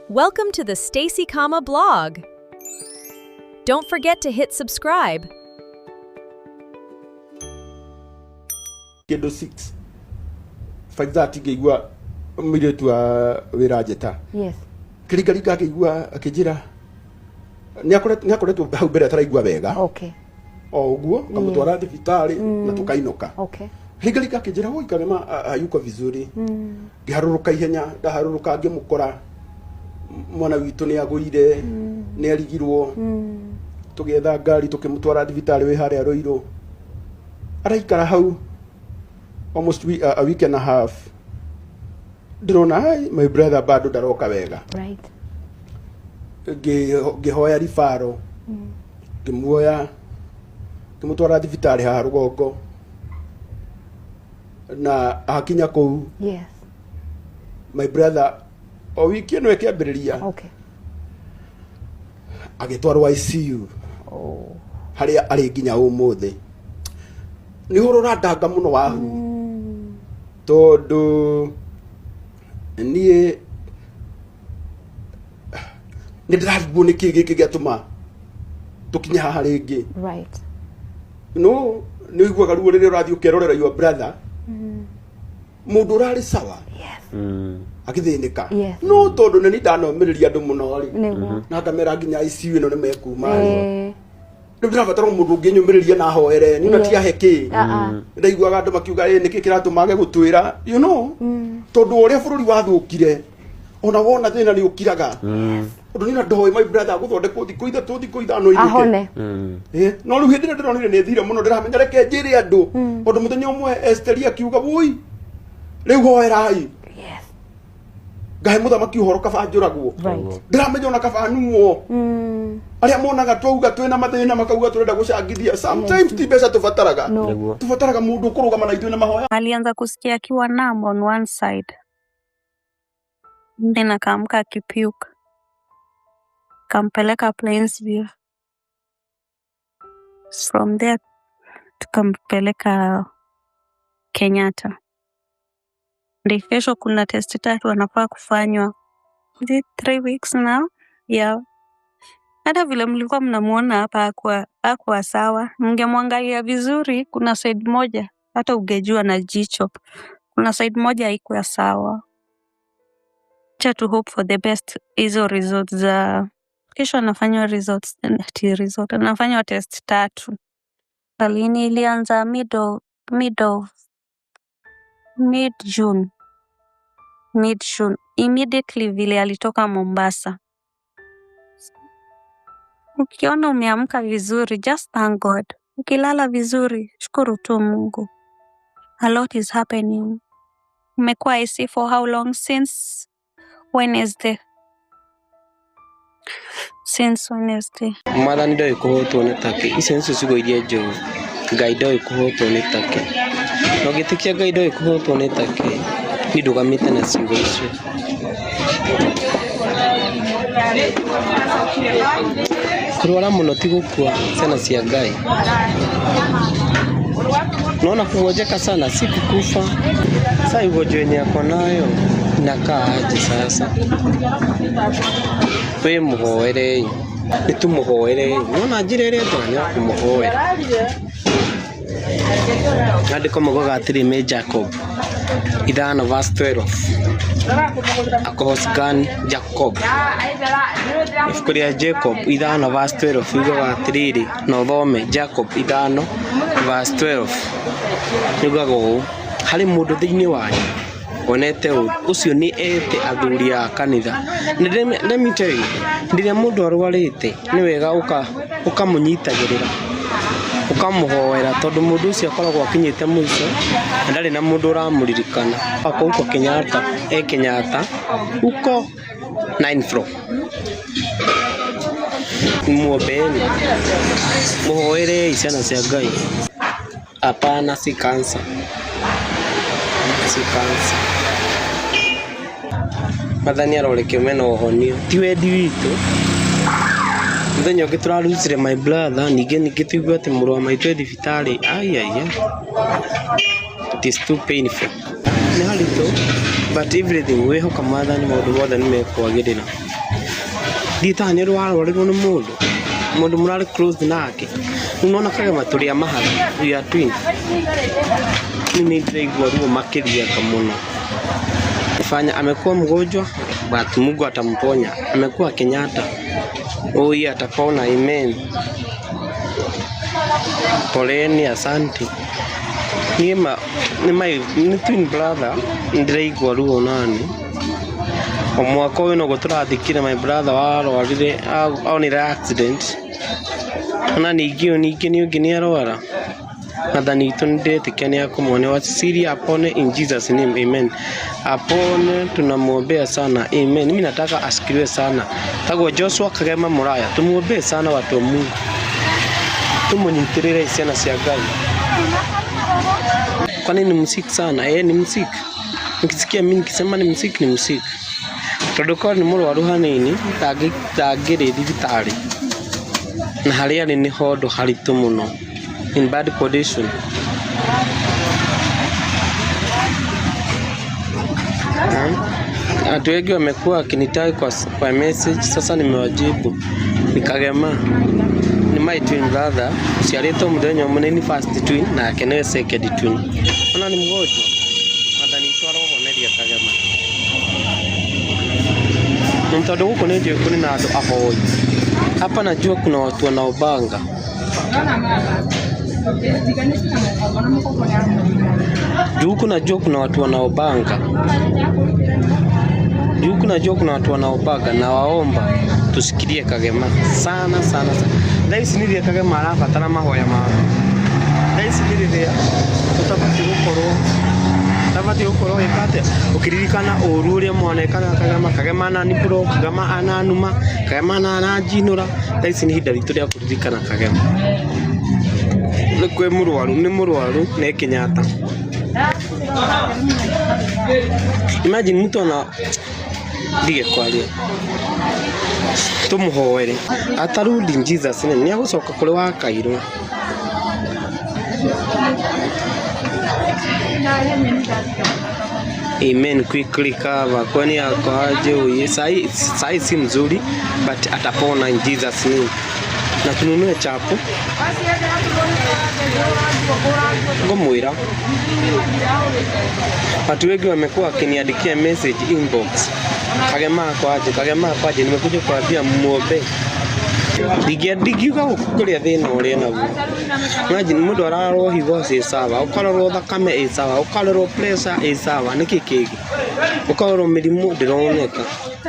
Welcome to the Stacy Kama blog. Don't forget to hit subscribe. Kĩndũ 6 5:30 ngĩigua mũirĩtu wa wĩra njĩta. Kĩringaringa ngĩigua akĩnjĩra nĩ akoretwo hau mbere ataraigua wega. O ũguo ngamũtwara thibitarĩ na tũkainũka. Ringaringa akĩnjĩra, "Oi Karema, hayuko vizuri." Ngĩharũrũka ihenya, ndaharũrũka ngĩmũkora mwana witũ nĩ agũire, nĩ arigirwo. Tũgĩetha ngari, tũkĩmũtwara thibitarĩ wĩ harĩa Rũirũ. Araikara hau almost a week and a half. Ndĩrona, "Ai, my brother bado ndaroka wega." Ngĩhoya ribaro, ngĩmuoya, ngĩmũtwara thibitarĩ haha rũgongo, na akinya kũu, my brother o wiki ĩno ĩkĩambĩrĩria agĩtwarwo ICU, harĩa arĩ nginya ũmũthĩ. Nĩ ũhoro ũrandanga mũno wahu, tondũ niĩ nĩ ndĩrarigwo nĩ kĩĩ gĩkĩ gĩatũma tũkinye haha rĩngĩ. No nĩ ũiguaga ruo rĩrĩa ũrathiĩ ũkerorera your brother, mũndũ ũrarĩ sawa, agĩthĩnĩka. No tondũ nĩ ndanomĩrĩria andũ mũno rĩ, na ngamera nginya ICU ĩno nĩ mekuma rĩ, rĩu ndĩrabatara mũndũ ũngĩ nyũmĩrĩrie na ahoere niĩ na tiahe kĩ. Ndaiguaga andũ makiuga, "Ĩ nĩkĩ kĩratũma age gũtwĩra?" Tondũ ũrĩa bũrũri wathũkire, ona wona thĩna nĩ ũkiraga, tondũ niĩ na ndoĩ my brother gũthondekwo thikũ 3, thikũ 5 inũke. Ahone. No rĩu hĩndĩ ĩrĩa ndĩronire nĩ thire mũno, ndĩramenya reke njĩre andũ, tondũ mũthenya ũmwe Esteri akiuga, "Woi, rĩu hoerai." Ngahe mũthamaki ũhoro kaba njũragwo. Ndĩramenya ona kaba nuo. Arĩa monaga twauga twĩna mathĩna makauga tũrenda gũcangithia, sometimes ti mbeca tũbataraga. No. Tũbataraga mũndũ ũkũrũgama na ithuĩ na mahoya. Alianza kusikia akiwa numb on one side. Then akaamka akipuke. Kampeleka Plainsview. From there tukampeleka Kenyatta. Ndio kesho kuna test tatu anafaa kufanywa. Is it 3 weeks now? Yeah. Hata vile mlikuwa mnamuona hapa hakuwa sawa. Mngemwangalia vizuri, kuna side moja hata ungejua na jicho. Kuna side moja haikuwa sawa. Acha tu hope for the best. Hizo results za kesho, anafanywa results, ati result, anafanywa test tatu. Lini ilianza? Mid of mid June, mid June, immediately vile alitoka Mombasa. Ukiona umeamka vizuri, just thank God. Ukilala vizuri, shukuru tu Mungu. A lot is happening. Umekuwa IC for how long? Since Wednesday. Since Wednesday. Mwathani ndoĩ kũhotwo nĩ take. Icio nĩcio ciugo iria njũĩ. Ngai ndoĩ kũhotwo nĩ take, na ũngĩtĩkia Ngai ndoĩ kũhotwo nĩ take, niĩ ndũgamĩte na ciugo icio. Kũrwara mũno ti gũkua, ciana cia Ngai. Naona kugonjeka sana si kukufa. Sasa ugonjwa yenye ako nayo inakaa aje sasa? Wĩ mũhoerei, nĩ tũmũhoerei. Nĩwona njĩra ĩrĩa njega nĩ ya kũmũhoera. Maandĩko maugaga atĩrĩ me Jacob 5 verse 12 akohosgan Jacob, ibuku rĩa Jacob 5 verse 12 yugaga atĩrĩrĩ, na ũthome Jacob 5 verse 12, yugaga ũũ: "Harĩ mũndũ thĩinĩ wanyu wonete ũũru? Ũcio nĩ ete athuri a kanitha." Na let me tell you, rĩrĩa mũndũ arwarĩte nĩ wega ũkamũnyitagĩrĩra, ũkamũhoera, tondũ mũndũ ũcio akoragwo akinyĩte mũico na ndarĩ na mũndũ ũramũririkana. Ako huko Kenyatta, e Kenyatta huko 9 floor. Muombeeni, mũhoerei ciana cia Ngai. Hapana, si cancer, si cancer. Mwathani aroreke mena ũhonio, ti wendi witũ. Mũthenya ũngĩ tũrarutire my brother, ningĩ tũigue atĩ mũrũ wa maitũ e thibitarĩ. Ai ai ai, it is too painful. Nĩ haritũ. But everything wĩhoka Mwathani maũndũ mothe nĩ mekwagĩrĩra. Ndiĩtaga nĩ ũrĩ warwarĩrwo nĩ mũndũ, mũndũ mũrarĩ close nake. Rĩu nĩwona Kagema tũrĩ a mahatha, we are twins. Rĩu nĩ ndĩraigua ruo makĩria mũno. Fanya amekuwa mgonjwa but Mungu atamponya. Amekuwa Kenyatta. Oh yeah, atapona. Amen. Poleni, asante. Niĩ ma nĩ my nĩ twin brother nĩndĩraigua ruo nani. O mwaka ũyũ noguo tũrathikire my brother warwarire onire accident. Ona ningĩ ũyũ ningĩ nĩ ũngĩ nĩ arwara. Mwathani witũ nĩndĩretĩkia nĩ akũmuonia. Wa Cecilia apone in Jesus name, amen. Apone, tunamwombea sana, amen. Mimi nataka asikiliwe sana. Tagwo Joshua Kagema Muraya, tumuombee sana watu wa Mungu. Tumunyitĩrĩre ciana cia Ngai. Kwani ni msik sana? Eh, ni msik. Nikisikia mimi nikisema ni msik ni msik. Tondũ korwo nĩ mũrwaru hanini ndangĩrĩ thibitarĩ na harĩa arĩ nĩ handũ haritũ mũno in bad condition. Watu wengi wamekuwa wakinitag kwa message, sasa nimewajibu. Ni Kagema, ni my twin brother, ũciarĩtwo mũthenya ũmwe nĩ first twin nake nĩwe second twin. Ona ni mgonjwa, Mwathani witũ arohoneria Kagema. Nĩ tondũ gũkũ nĩ njũĩ kũrĩ na andũ ahoi. Hapa najua kuna watu wanaobanga. Juu huku najua kuna watu wanaobanga. Juu huku najua kuna watu wanaobaga na waomba tusikirie Kagema sana sana sana. Thaa ici nĩ rĩrĩa Kagema arabatara mahoya ma. Thaa ici nĩ rĩrĩa ũtabatiĩ gũkorwo ũtabatiĩ gũkorwo ũgĩka atĩa ũkĩririkana ũru ũrĩa mwaneka na Kagema. Kagema anani block, Kagema ananuma, Kagema ananjinũra. Thaa ici nĩ ihinda ritũ rĩa kũririkana Kagema. Nĩ kwĩ mũrwaru, nĩ mũrwaru nĩ Kenyatta. Imagine mtu ana ndige kwaria tumuhoere atarudi in Jesus name nĩ agũcoka kũrĩ wakairwo. Amen, quickly cover. Kwani ako aje huyu? Sahi sahi si mzuri but atapona in Jesus name. Na tununue chapo ngũmwĩra watu wengi wamekuwa wakiniandikia message inbox, Kagema ako aje, Kagema ako aje. Nimekuja kuambia muombe. Ndingiuga gũkũrĩa thĩna ũrĩa naguo. Imagine mũndũ ararorwo higo ciĩ sawa, ũkarorwo thakame ĩ sawa, ũkarorwo pressure ĩ sawa, nĩkĩ kĩngĩ? Ũkarorwo mĩrimũ ndĩroneka,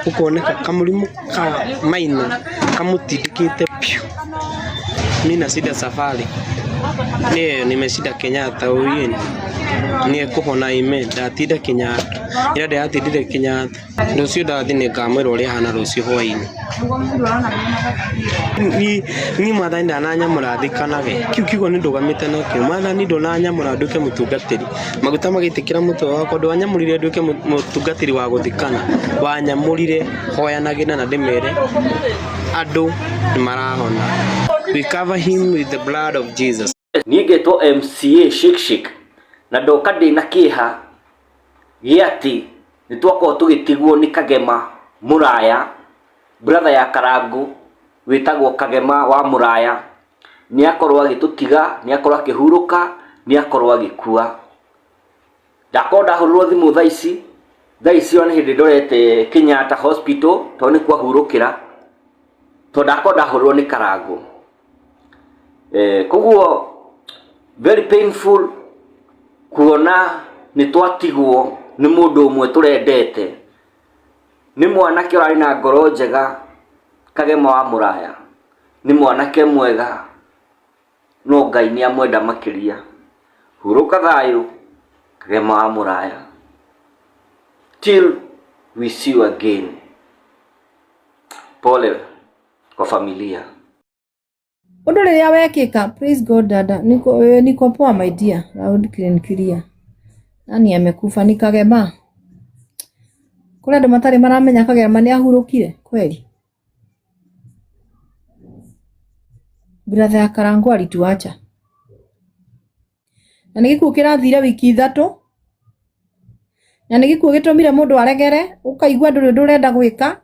ũkoneka kamũrimũ ka maina kamũtindĩkĩte piũ. Mi na shida safari niĩ nimeshinda Kenyatta ũyũ nĩ ekũhona amen. Ndatinda Kenyatta ira ndĩratindire Kenyatta. Rũciũ ndathiĩ nĩngamwĩra ũrĩa ahana rũciũ hwaĩ-inĩ. Niĩ Mwathani ndananyamũra thikanage kiu kiugo nĩ ndũgamĩte nakĩo. Mwathani ndũnanyamũra nduĩke mũtungatĩri, maguta magĩitĩkĩra mũtwe wakwa. Ndwanyamũrire nduĩke mũtungatĩri wa gũthikana, wanyamũrire hoyanagĩra na ndĩmere andũ nĩ marahona. We cover him with the blood of Jesus. Niĩ ngetwo MCA Shake Shake na ndoka ndĩna kĩeha gĩa atĩ nĩ twakorwo tũgĩtigwo nĩ Kagema Mũraya, brother ya Karangũ wĩtagwo Kagema wa Mũraya, nĩ akorwo agĩtũtiga, nĩ akorwo akĩhurũka, nĩ akorwo agĩkua. Ndakorwo ndahũrĩrwo thimũ thaa ici, thaa ici ona nĩ hĩndĩ ndorete Kenyatta Hospital tondũ nĩ kwahurũkĩra, tondũ ndakorwo ndahũrĩrwo nĩ Karangũ. Koguo very painful kuona nĩ twatigwo nĩ mũndũ ũmwe tũrendete, nĩ mwanake ũrarĩ na ngoro njega Kagema wa Mũraya, nĩ mwanake mwega no Ngai nĩ amwenda makĩria. Hurũka thayũ Kagema wa Mũraya. Till we see you again. Pole kwa familia. Ũndũ rĩrĩa wekĩka, praise God dada, niko poa my dear, loud and clear. Nani amekufa? Ni Kagema. Kũrĩ andũ matarĩ maramenya Kagema nĩ ahurũkire kweli? Brother ya Karangũ alituacha. Na nĩ gĩkuũ kĩrathire wiki ithatũ. Na nĩ gĩkuũ gĩtũmire mũndũ aregere, ũkaigua ndũrĩ ũndũ ũrenda gwĩka,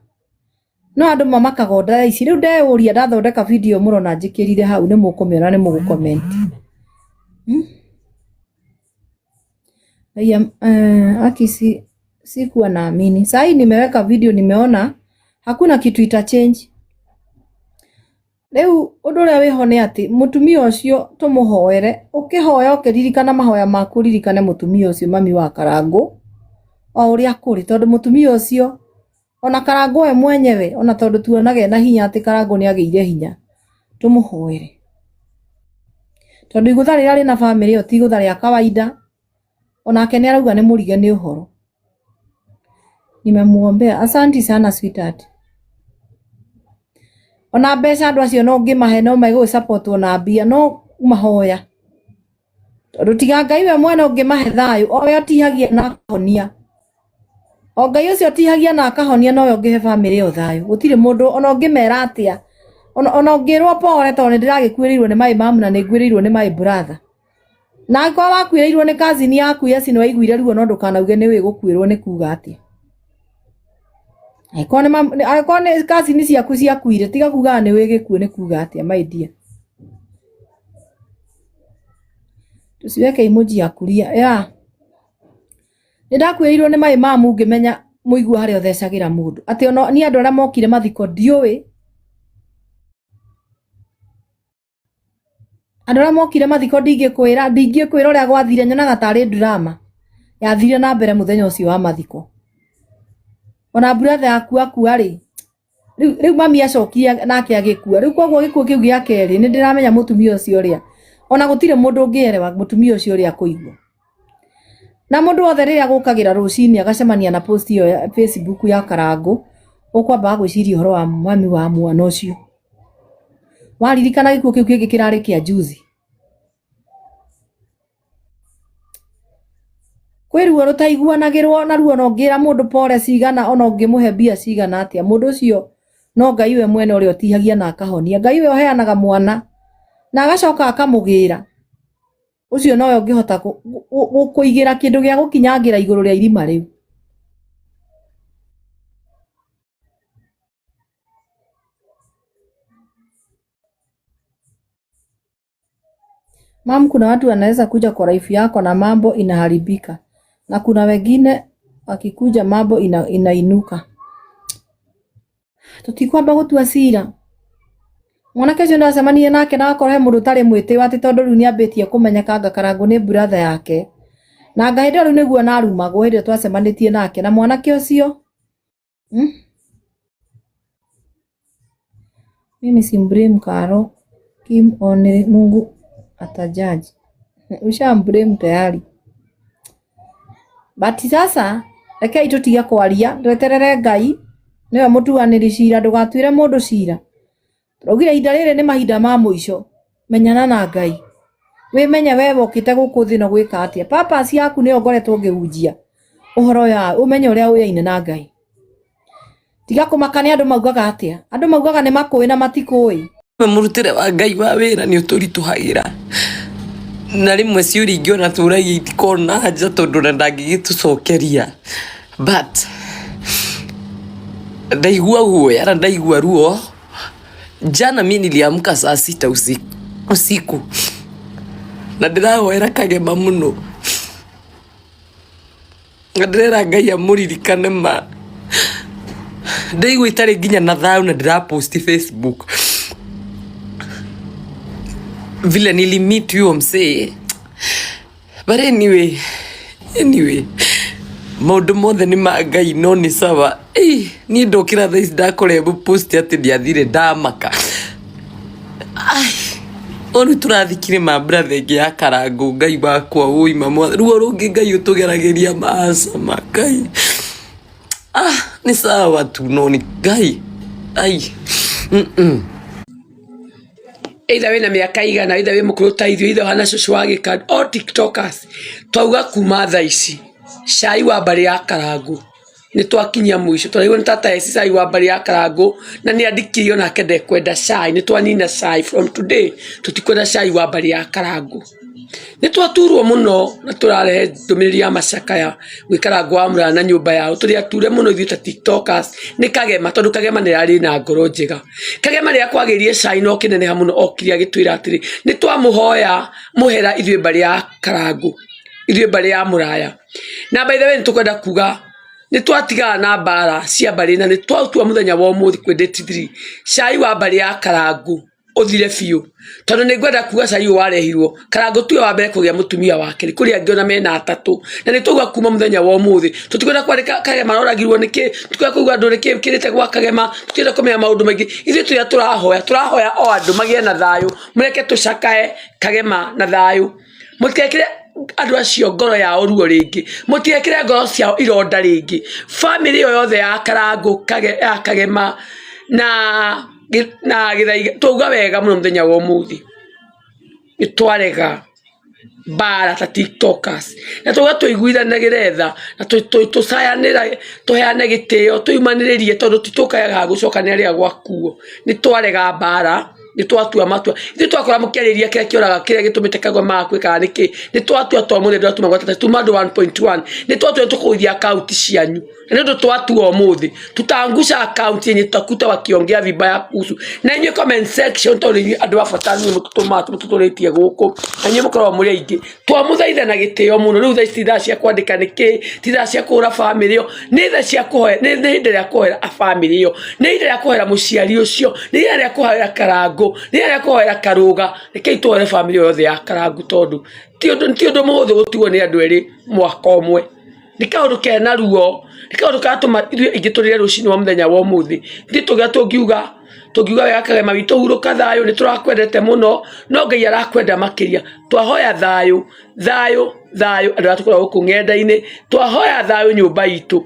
no andũ mamakaga o thaa ici. Rĩu ndeyũria ndathondeka video mũrona njĩkĩrire hau nĩ mũkũmĩona nĩ mũgũ comment. Aya, aki sikuwa naamini. Saa hii nimeweka video nimeona hakuna kitu ita change. Rĩu ũndũ ũrĩa wĩho nĩ atĩ mũtumia ũcio tũmũhoere, ũkĩhoya ũkĩririkana mahoya maku ũririkane mũtumia ũcio mami wa Karangũ o ũrĩa kũrĩ, tondũ mũtumia ũcio ona Karangũ we mwenyewe ona tondũ tuonaga ena hinya atĩ Karangũ nĩ agĩire hinya, tũmũhoere tondũ igũtha rĩrĩa rĩna bamĩrĩ ĩyo ti igũtha rĩa kawaida, onake nĩ arauga nĩ mũrige nĩ ũhoro. Nimemuombea. Asanti sana sweetheart. Ona mbeca andũ acio no ngĩmahe no megũgĩ support ona mbia no mahoya tondũ tiga Ngai we mwene ũngĩmahe thayũ o we ũtihagia na akahonia, o Ngai ũcio ũtihagia na akahonia nowe ũngĩhe bamĩrĩ ĩyo thayũ. Gũtirĩ mũndũ ona ũngĩmera atĩa, ona ũngĩrwo pore tondũ nĩ ndĩragĩkuĩrĩirwo nĩ my mum na nĩ nguĩrĩirwo nĩ my brother, na angĩkorwo wakuĩrĩirwo nĩ cousin yaku yes nĩ waiguire ruo no ndũkanauge nĩ wĩ gũkuĩrwo nĩ kuga atĩa. Angĩkorwo nĩ cousin ciaku ciakuire tiga kugaga nĩ wĩ gĩkuũ nĩ kuga atĩa my dear. Tusiweke emoji ya kulia yeah. Nĩ ndakuĩrĩirwo nĩ my mum ngĩmenya mũigua harĩa ũthecagĩra mũndũ atĩ ona niĩ andũ arĩa mokire mathiko ndiũĩ, andũ arĩa mokire mathiko ndingĩkwĩra ũrĩa gwathire, nyonaga tarĩ drama yathire na mbere mũthenya ũcio wa mathiko. Ona brother yaku akua rĩ, rĩu mami acokire nake agĩkua, rĩu koguo gĩkuũ kĩu gĩa kerĩ nĩ ndĩramenya mũtumia ũcio ũrĩa, ona gũtirĩ mũndũ ũngĩerewa mũtumia ũcio ũrĩa akũigua. Na mũndũ wothe rĩrĩa gũkagĩra rũcinĩ agacemania na post ĩyo ya Facebook ya Karangũ, ũkwambaga gwĩciria ũhoro wa mami wa mwana ũcio. Waririkana gĩkuũ kĩu kĩngĩ kĩrarĩ kĩa juzi. Kwĩ ruo rũtaiguanagĩrwo na ruo, ona ũngĩra mũndũ pore cigana, ona ũngĩmũhe mbia cigana atĩa, mũndũ ũcio no Ngai we mwene ũrĩa ũtihagia na akahonia. Ngai we ũheanaga mwana na agacoka akamũgĩra, ũcio nowe ũngĩhota gũkũigĩra kĩndũ gĩa gũkinyangĩra igũrũ rĩa irima rĩu. Mam, kuna watu wanaweza kuja kwa life yako na mambo inaharibika, na kuna wengine wakikuja mambo inainuka. Tutikwamba gũtua cira. Mwanake ũcio ndacemanirie nake na akorwo he mũndũ ũtarĩ mwĩtĩo atĩ tondũ rĩu nĩambĩtie kũmenyeka anga Karangũ nĩ brother yake, na anga hĩndĩ ĩyo rĩu nĩguo narumagwo hĩndĩ ĩyo twacemanĩtie nake na mwanake ũcio. Mimi simblame Karo Kim, only Mungu atajaji. Ushamblame tayari. But sasa rekei tũtige kwaria, tweterere Ngai nĩwe mũtuanĩri cira, ndũgatuĩre mũndũ cira. Tũraugire ihinda rĩrĩ nĩ mahinda ma mũico, menyana na Ngai, wĩmenye we wokĩte gũkũ thĩ ĩno gwĩka atĩa. Purpose yaku nĩyo ngoretwo ngĩhunjia ũhoro ya ũmenye ũrĩa ũyaine na Ngai. Tiga kũmaka nĩ andũ maugaga atĩa, andũ maugaga nĩ makũĩ na matikũĩ. Mũrutĩre wa Ngai wa wĩra nĩ ũtũritũhagĩra, na rĩmwe ciũria ingĩ ona tũragia itikoragwo na anja tondũ ona ndangĩgĩtũcokeria, but ndaigua guoya na ndaigua ruo. Jana mi niliamka saa 6 usiku na ndĩrahoera Kagema mũno, na ndĩrera Ngai amũririkane ma. Ndaigua itarĩ nginya na thayũ na ndĩraposti Facebook vile nilimeet huyo msee, but anyway maũndũ mothe nĩ ma Ngai no nĩ sawa. Niĩ ndokĩra thaa ici ndakora ĩmwe post atĩ ndiathire ndamaka. O rĩu tũrathikire ma brother ĩngĩ ya Karangũ, Ngai wakwa ũi mama, ruo rũngĩ Ngai ũtũgeragĩria macama Ngai. Nĩ sawa tu no nĩ Ngai. Ai. Either wĩna mĩaka igana, either wĩ mũkũrũ ta ithuĩ, either ũhana cũcũ wa gĩka, all tiktokers twauga kuma thaa ici cai wa mbarĩ ya Karangũ nĩ twakinyia mũico. Tũraigua nĩ tata eci cai wa mbarĩ ya Karangũ na nĩ andĩkire onake ndekwenda cai, nĩ twanina cai from today tũtikwenda cai wa mbarĩ ya Karangũ. Nĩ twaturwo mũno na tũrarehe ndũmĩrĩri ya macakaya gwĩ Karangũ wa Mũraya na nyũmba yao. Tũrĩ ature mũno ithuĩ ta tiktokers nĩ Kagema, tondũ Kagema nĩ arĩ na ngoro njega. Kagema rĩrĩa kwagĩrire cai na ũkĩneneha mũno okire agĩtwĩra atĩrĩ, nĩ twamũhoya mũhera ithuĩ mbarĩ ya Karangũ, ithuĩ mbarĩ ya Mũraya. Na by the way nĩ tũkwenda kuga nĩ twatigana na mbara cia mbarĩ na nĩ twatua mũthenya wa ũmũthĩ kwĩ date 3 cai wa mbarĩ ya Karangũ ũthire biũ, tondũ nĩ ngwenda kuga cai ũyũ warehirwo Karangũ tiwe wa mbere kũgĩa mũtumia wa kerĩ, kũrĩ angĩ ona mena atatũ. Na nĩ twauga kuma mũthenya wa ũmũthĩ tũtikwenda kwandĩka Kagema aroragirwo nĩkĩ, tũtikwenda kũigua andũ nĩkĩ kĩrĩte gwa Kagema, tũtikwenda kũmenya maũndũ maingĩ. Ithuĩ tũrĩa tũrahoya, tũrahoya o andũ magĩe na thayũ, mũreke tũcakae Kagema na thayũ, mũtigekĩre andũ acio ngoro yao ruo rĩngĩ, mũtigekĩre ngoro ciao ironda rĩngĩ. Bamĩrĩ ĩyo yothe ya Karangũ ya Kagema na Gĩthaiga, twauga wega mũno mũthenya wa ũmũthĩ nĩ twarega mbara ta tiktokers, na twauga tũiguithanagĩre tha na tũcayanĩre, tũheane gĩtĩo, tũimanĩrĩrie, tondũ titũkayaga gũcokanĩra rĩrĩa gwakuo. Nĩ twarega mbara, nĩ twatua matua. Ithuĩ twakora mũkĩarĩria kĩrĩa kĩoraga kĩrĩa gĩtũmĩte Kagema akue kana nĩkĩ, nĩ twatua to mũthĩ ndũratuma gwatata tuma andũ 1.1, nĩ twatua tũkũgũithia akaunti cianyu. Na nĩ ũndũ twatua ũmũthĩ tutaangusha akaunti yenye tutakuta wakiongea vibaya kuhusu. Na inyuĩ comment section, tondũ inyuĩ andũ a bata nĩ mũtũtũmaga mũtũtũrĩtie gũkũ, na inyuĩ mũkoragwo mũrĩ aingĩ, twamũthaitha na gĩtĩo mũno. Rĩu thaa ici ti thaa cia kwandĩka nĩkĩ, ti thaa cia kũhũra bamĩrĩ ĩyo, nĩ thaa cia kũhoya, nĩ ihinda rĩa kũhoera bamĩrĩ ĩyo, nĩ ihinda rĩa kũhoera mũciari ũcio, nĩ ihinda rĩa kũhoera Karangũ, nĩ ihinda rĩa kũhoera Karũga. Rekei tũhoere bamĩrĩ ĩyo yothe ya Karangũ, tondũ ti ũndũ mũhũthũ gũtigwo nĩ andũ erĩ mwaka ũmwe. Nĩ kaũndũ kena ruo, nĩ kaũndũ karatũma ithuĩ aingĩ tũrĩre rũcinĩ wa mũthenya wa ũmũthĩ. Ithuĩ tũgĩa tũngiuga wega Kagema witũ hurũka thayũ, nĩ tũrakwendete mũno, no Ngai arakwenda makĩria. Twahoya thayũ, thayũ, thayũ andũ arĩa tũkoragwo gũkũ ng'enda-inĩ, twahoya thayũ nyũmba itũ.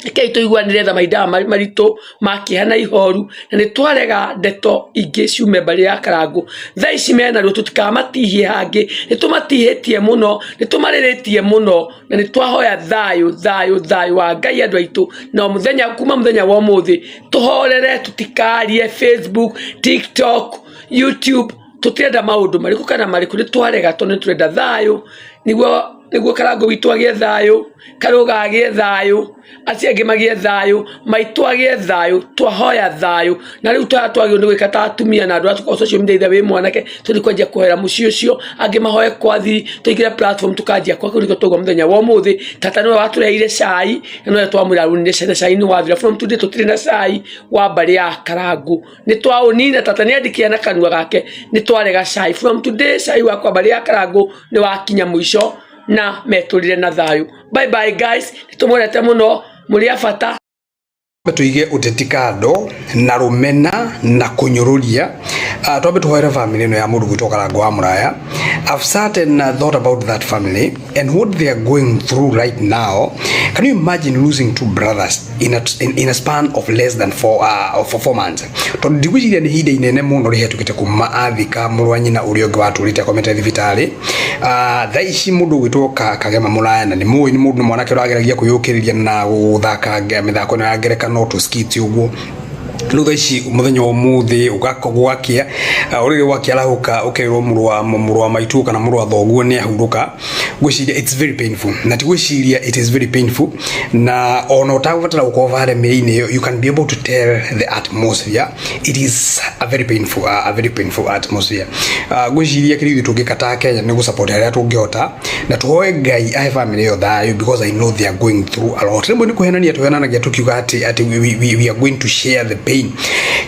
Rekei tũiguanĩre tha mahinda maya maritũ ma kĩeha na ihoru, na nĩ twarega ndeto ingĩ ciume mbarĩ ya Karangũ. Thaa ici mena ruo tũtikamatihie hangĩ, nĩ tũmatihĩtie mũno, nĩ tũmarĩrĩtie mũno, na nĩ twahoya thayũ, thayũ, thayũ wa Ngai andũ aitũ. Na mũthenya kuma mũthenya wa ũmũthĩ tũhorere, tũtikarie Facebook, TikTok, YouTube, tũtirenda maũndũ marĩkũ kana marĩkũ, nĩ twarega tondũ nĩ tũrenda thayũ, nĩguo Karangũ witũ agĩe thayũ, Karũga agĩe thayũ, acio angĩ magĩe thayũ, maitũ agĩe thayũ. Twahoya thayũ. Na rĩu twaya twagĩrĩirwo nĩ gwĩka ta atumia na andũ arĩa tũkoragwo social media, either wĩ mwanake tũthiĩ kwanjia kũhoera mũciĩ ũcio, angĩ mahoe kwa thiri, tũingĩre platform tũkanjia kwa kũu nĩkĩo twauga mũthenya wa ũmũthĩ tata nĩwe watũreheire cai, na nĩwe twamwĩra rĩu nĩ cai nĩ wathira. From today tũtirĩ na cai wa mbarĩ ya Karangũ, nĩ twaũnina. Tata nĩ andĩkire na kanua gake nĩ twarega cai. From today cai wakwa mbarĩ ya Karangũ nĩ wakinya mũico, na metũrire na thayũ. Bye bye guys, nĩ tũmwendete mũno, mũrĩ a bata. Tuige uteti kando na rumena na kunyururia. Twambe tuhoere family ino ya mundu gwitwo Karangũ wa Mũraya. I've sat and thought about that family and what they are going through right now. Can you imagine losing two brothers in a span of less than 4 months? Tondu ndigwiciria nĩ ihinda inene mũno rĩhetũkĩte kuma athika mũrũ wa nyina ũrĩa ũngĩ watũrĩte akomete thibitarĩ. Thaa ici mũndũ ũgwĩtwo Kagema Mũraya, na nĩ mũĩ nĩ mũndũ, nĩ mwanake ũrageragia kwĩyũkĩrĩria na gũthaka mĩthako ĩno ya ngerekano tũ skit ũguo. Rĩu thaa ici mũthenya wa ũmũthĩ gwakĩa, ũrĩrĩ gwakĩarahũka ũkerwo mũrũ wa maitũ kana mũrũ wa thoguo nĩ ahurũka. Ngwĩciria it's very painful, na ti gwĩciria, it is very painful, na ona ũtagũbatara gũkorwo varĩa mĩrĩ-inĩ ĩyo, you can be able to tell the atmosphere. It is a very painful atmosphere. Ngwĩciria kĩrĩa ithuĩ tũngĩka ta Kenya nĩ gũsupport harĩa tũngĩhota, na tũhoe Ngai ahe family ĩyo thayũ, because I know they are going through a lot. Rĩmwe nĩ kũhenania tũhenanagia tũkiuga atĩ we are going to share the pain.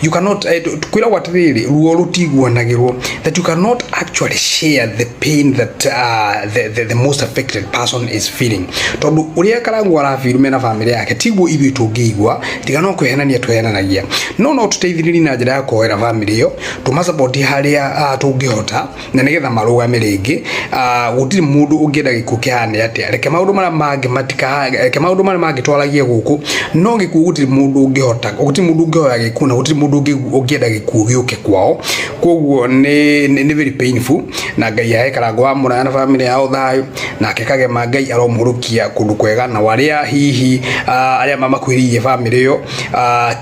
You cannot. Kwĩragwo atĩrĩrĩ, ruo rũtiguanagĩrwo, that you cannot actually share the pain that the most affected person is feeling, tondũ ũrĩa Karangũ arafeel mena family yake tiguo ithuĩ tũngĩigua, tiga no kwĩhenania tũhenanagia. No tũteithĩrĩrie na njĩra ya kũhoera family ĩyo, tũmasupport harĩa tũngĩhota, na nĩgetha marũgame rĩngĩ. Gũtirĩ mũndũ ũngĩenda gĩkuũ kĩhane atĩa. Reke maũndũ marĩa mangĩ matika, reke maũndũ marĩa mangĩ twaragie gũkũ, no gĩkuũ gũtirĩ mũndũ ũngĩhota, gũtirĩ mũndũ ũngĩhoera. ndũngĩhoya gĩkuũ na gũtirĩ mũndũ ũngĩenda gĩkuũ gĩũke kwao. Koguo nĩ very painful, na Ngai ahe Karangũ wa Mũraya na family yao thayũ, nake Kagema Ngai aromũhũrũkia kũndũ kwega, na arĩa hihi arĩa mamakuhĩrĩirie family ĩyo,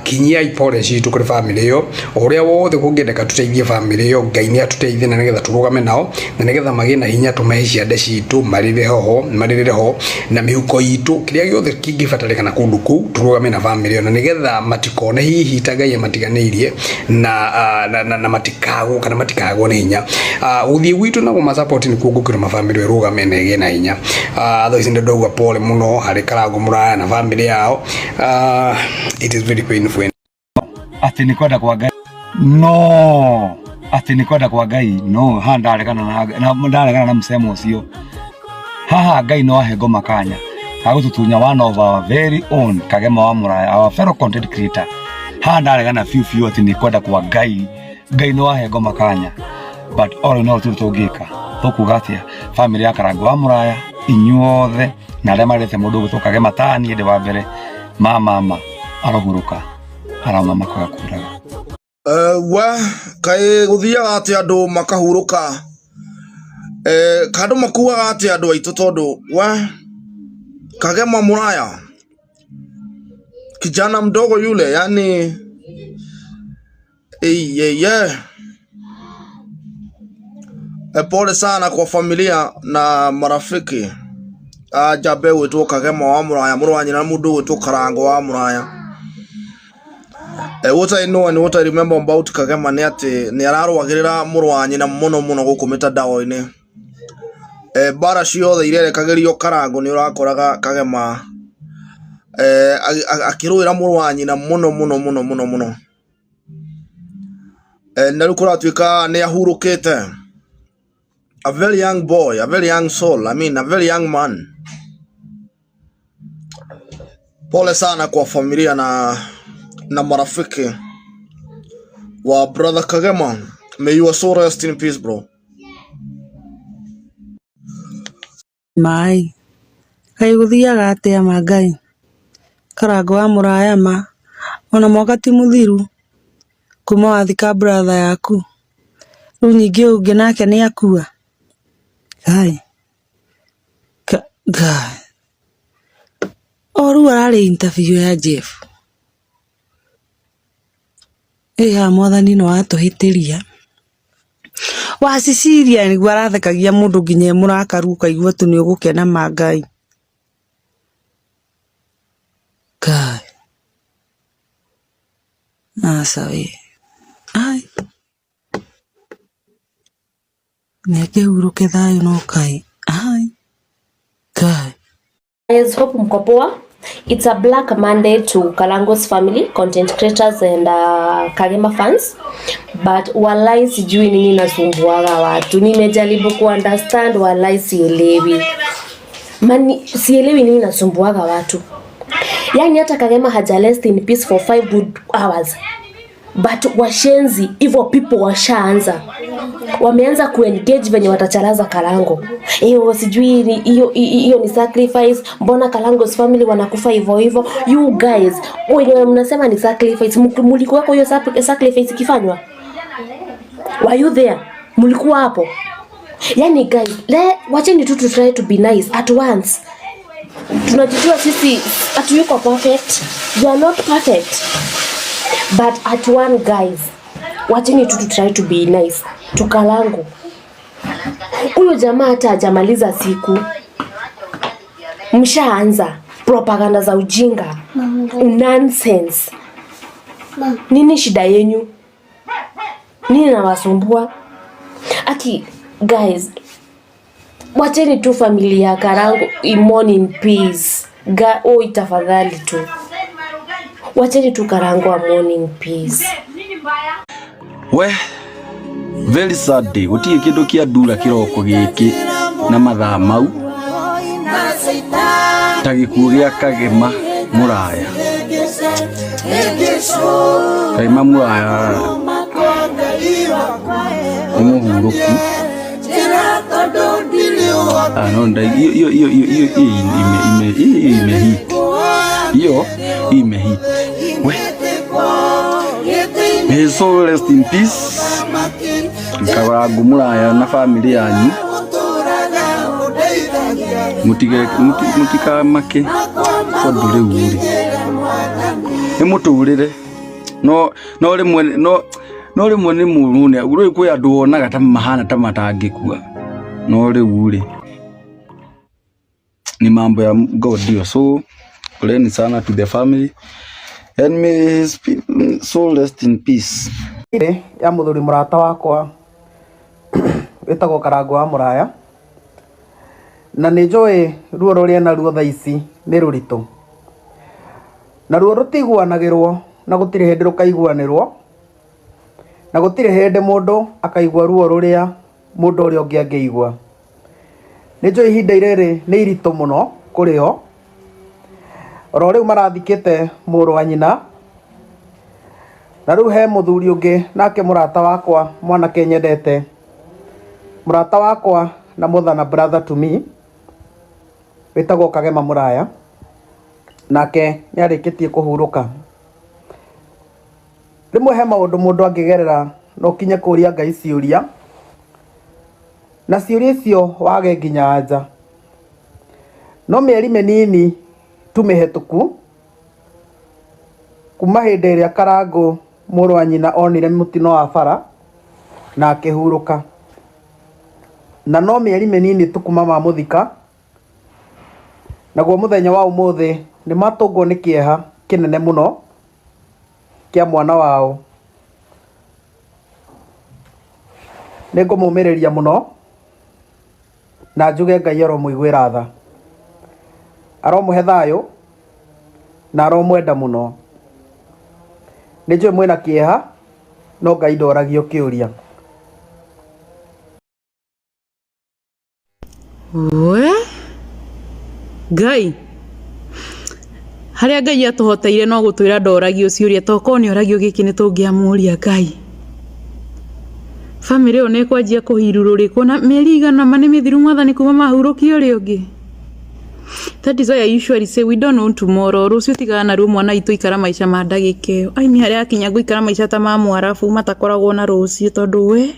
kinyiai pole citũ kũrĩ family ĩyo. Ũrĩa wothe kũngĩendeka tũteithie family ĩyo, Ngai nĩ atũteithie na nĩgetha tũrũgame nao, na nĩgetha magĩe na hinya tũmahe ciande citũ marĩrĩre ho na mĩhuko itũ, kĩrĩa gĩothe kĩngĩbatarĩkana kũndũ kũu tũrũgame na family ĩyo, na nĩgetha matikone hihi ta Ngai amatiganĩirie na matikagwo kana matikagwo nĩ hinya. Gũthiĩ gwitũ na gũma support nĩkuo gũkĩrũma family ĩyo ĩrũgame na ĩgĩe na hinya. Thaa ici ndauga pole mũno harĩ Karangũ Mũraya na family yao. It is very painful. Atĩ nĩ kwenda kwa Ngai, no atĩ nĩ kwenda kwa Ngai, no haha ndaregana na msemo ũcio. Haha Ngai no ahe ngoma kanya gagũtũtunya one of our very own Kagema wa Mũraya, our fellow content creator. Haha ndaregana biũ biũ atĩ nĩ kwenda kwa Ngai, Ngai no ahe ngoma kanya, but all in all tũrĩ tũngĩka tũkuga atĩa family ya Karangũ wa Mũraya inyuothe na arĩa marete mũndũ ũgwĩtwo Kagema tani ndĩ wa mbere mama arohurũka arauma makoya kuraga. We kaĩ gũthiaga atĩ andũ makahurũka, ka andũ makuaga atĩ andũ aitũ, tondũ we Kagema Mũraya kijana mdogo yule, yani pole sana kwa familia na marafiki a njamba ĩgwĩtwo Kagema wa Mũraya, mũrũ wa nyina na mũndũ ũgwĩtwo Karangũ wa Mũraya. What I know and what I remember about Kagema nĩ atĩ nĩ ararũagĩrĩra mũrũ wa nyina mũno mũno gũkũ mĩtandao-inĩ. Mbara ciothe irerekagĩrio Karangũ nĩ ũrakoraga Kagema akĩrũĩra mũrũ wa nyina mũno mũno mũno mũno mũno. Na rĩu kũratuĩka nĩ ahurũkĩte. A very young boy, a very young soul, I mean a very young man. Pole sana kwa familia na marafiki wa brother Kagema. May your soul rest in peace, bro. Maĩ kaĩ gũthiaga atĩa ma Ngai? Karangũ wa Mũraya ma ona mwaka ti mũthiru kuma wathika brother yaku, rĩu ningĩ ũngĩ nake nĩ akua. Ngai Ngai o rĩu ararĩ interview ya Jeff. Ĩ haha mwathani no atũhĩtĩria. Wa Cecilia nĩguo arathekagia mũndũ nginya e mũrakaru ũkaigua tu nĩ ũgũkena ma Ngai. Ngai aca we, ai nĩ akĩhurũke thayũ no Ngai, ai Ngai. Guys, hope mko poa. It's a black Monday to Karango's family, content creators and Kagema fans. But walai sijui nini nasumbuaga watu. Nimejaribu ku understand, walai sielewi. Mani sielewi nini nasumbuaga watu. Yani hata Kagema haja rest in peace for 5 good hours. But washenzi, hivyo people washaanza. Wameanza kuengage venye watacharaza Karango. Hiyo sijui hiyo hiyo ni sacrifice. Mbona Karango's family wanakufa hivyo hivyo? You guys, wenye mnasema ni sacrifice, mlikuwa kwa hiyo sacrifice ikifanywa? Were you there? Mlikuwa hapo? Yani guys, wacheni tu to try to be nice at once. Tunajijua sisi hatuyuko perfect. We are not perfect. But at one guys, wacheni tu to try to be nice. Tukalangu. Huyo jamaa hata hajamaliza siku. Mshaanza propaganda za ujinga. Nonsense. Nini shida yenyu? Nini nawasumbua? Aki guys, wacheni tu familia ya Karangu imourn in peace. Oi tafadhali tu. Wacheni tu Karangu amourn in peace. We very sad day, gũtirĩ kĩndũ kĩa ndura kĩroko gĩkĩ na mathaa mau ta gĩkuũ gĩa Kagema Mũraya. Kagema Mũraya nĩ mũhurũku. No hiyo hiyo hiyo hiyo ime ime ime hit. Hiyo ime hit. We. May his soul rest in peace. Karangu Muraya na family yanyu mutige mutikamake tondu riu ri ni muturire no no rimwe no no rimwe ni muru ni riu kwi andu wonaga ta mahana ta matangikua no riu ri ni mambo ya God ndio. So poleni sana to the family and may his soul rest in peace. Ya muthuri murata wakwa witagwo Karango wa Muraya na nĩ njũĩ ruo rũrĩa naruo thaa ici nĩ rũritũ na ruo rũtiguanagĩrwo na gũtirĩ hĩndĩ rũkaiguanĩrwo na gũtirĩ hĩndĩ mũndũ akaigua ruo rũrĩa mũndũ ũrĩa ũngĩ angĩigua. Nĩ njũĩ ihinda rĩrĩ nĩ iritũ mũno kũrĩ o oro rĩu marathikĩte mũrũ wa nyina na rĩu he mũthuri ũngĩ nake mũrata wakwa mwanake nyendete mũrata wakwa na more than a brother to me wĩtagwo Kagema Mũraya nake nĩ arĩkĩtie kũhurũka. Rĩmwe he maũndũ mũndũ angĩgerera na ũkinye kũria Ngai ciũria na ciũria icio wage nginya anja. No mĩeri mĩnini tu mĩhetũku kuma hĩndĩ ĩrĩa Karangũ mũrũ wa nyina onire mũtino wa bara na akĩhurũka, na no mĩeri mĩnini tu kuma mamũthika, naguo mũthenya wa ũmũthĩ nĩ matũngwo nĩ kĩeha kĩnene mũno kĩa mwana wao. Nĩ ngũmũmĩrĩria mũno na njuge Ngai aromũiguĩra tha, aromũhe thayũ na aromwenda mũno. Nĩ njũĩ mwĩna kĩeha no Ngai ndoragio kĩũria. We Ngai harĩa Ngai atũhoteire no gũtwĩra ndoragio ciũria tokorwo nĩ oragio gĩkĩ nĩ tũngĩamũria Ngai. Bamĩrĩ ĩyo nĩ ĩkwanjia kũhirũrũrĩkwo na mĩeri igana ma nĩ mĩthiru mwathani kuma mahurũkia ũrĩa ũngĩ. That is why I usually say we don't know tomorrow. Rũciũ tigana naruo mwana witũ ikara maica ma ndagĩka ĩyo. Ai niĩ harĩa hakinya ngũikara maica ta ma mwarabu matakoragwo na rũciũ tondũ we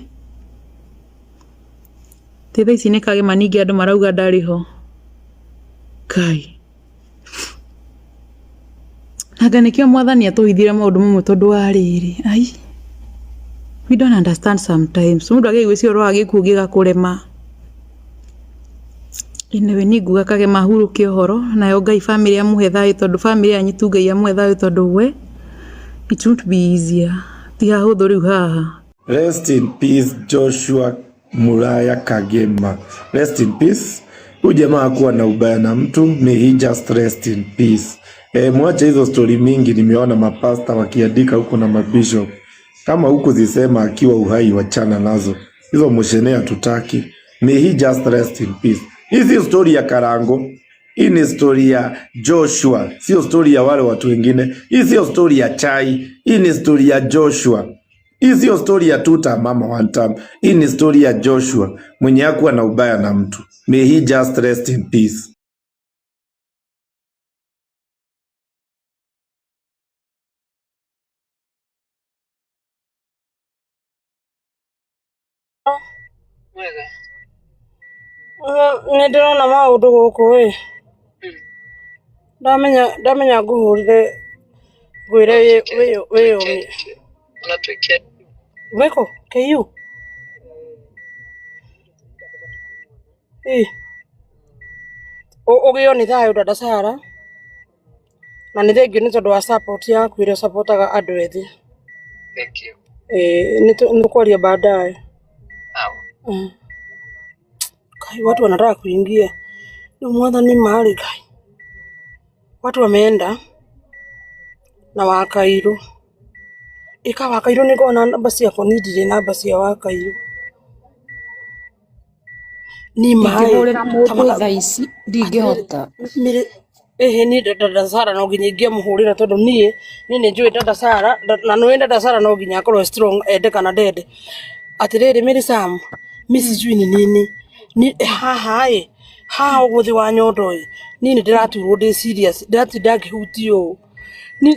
ti thaa ici nĩ Kagema ningĩ andũ marauga ndarĩ ho. Ngai. Anga nĩkĩo mwathani atũhithire maũndũ mamwe tondũ wa rĩrĩ. Ai. We don't understand sometimes. Mũndũ agĩgwĩciria ũhoro wa gĩkuũ gĩgakũrema. Anyway, niĩ nguga Kagema ahurũke ũhoro nayo Ngai famĩlĩ amũhe thayũ tondũ famĩlĩ yanyu tu Ngai amũhe thayũ tondũ we it won't be easier. Ti hahũthũ rĩu haha. Rest in peace Joshua Muraya Kagema. Rest in peace. Huyu jamaa hakuwa na ubaya na mtu, may he just rest in peace. Mwache hizo story mingi, nimeona mapasta wakiandika huko na mabishop. Kama huku zisema akiwa uhai, wachana nazo hizo mushene, hatutaki. May he just rest in peace. Hii sio story ya Karango, hii ni story ya Joshua, sio story ya wale watu wengine. Hii sio story ya chai, hii ni story ya Joshua. Hii sio story ya tuta mama one time. Hii ni story ya Joshua mwenye hakuwa na ubaya na mtu. May he just rest in peace. Nĩ ndĩrona maũndũ gũkũ ĩ ndamenya ndamenya ngũhũrĩre ngwĩre wĩyũmie wĩkũ KU ĩ ũgĩo nĩ thayũ dada Sara na nĩ thengiũ nĩ tondũ wa support yaku ĩrĩa ũcapotaga andũ ethĩ. Ĩ nĩ tũkwaria baadaye. Kai watu wanataka kuingia rĩu mwathani marĩ Ngai watu wameenda na Wakairũ ĩka Wakairũ nĩ ngona namba ciakwa niĩ ndirĩ namba cia Wakairũ ni maĩ Ingĩhũrĩra mũndũ thaa ici ndingĩhota. Ĩhĩ niĩ dada Sara no nginya ingĩamũhũrĩra tondũ niĩ niĩ nĩ njũĩ dada Sara na nĩũĩ dada Sara no nginya akorwo strong ende kana ndende. Atĩrĩrĩ Mary Sam mi sijui ni nini ni haha ĩ haha ũguo thĩ wa nyondo ĩ niĩ nĩ ndĩraturwo ndĩ serious ndĩratinda ngĩhutio ũũ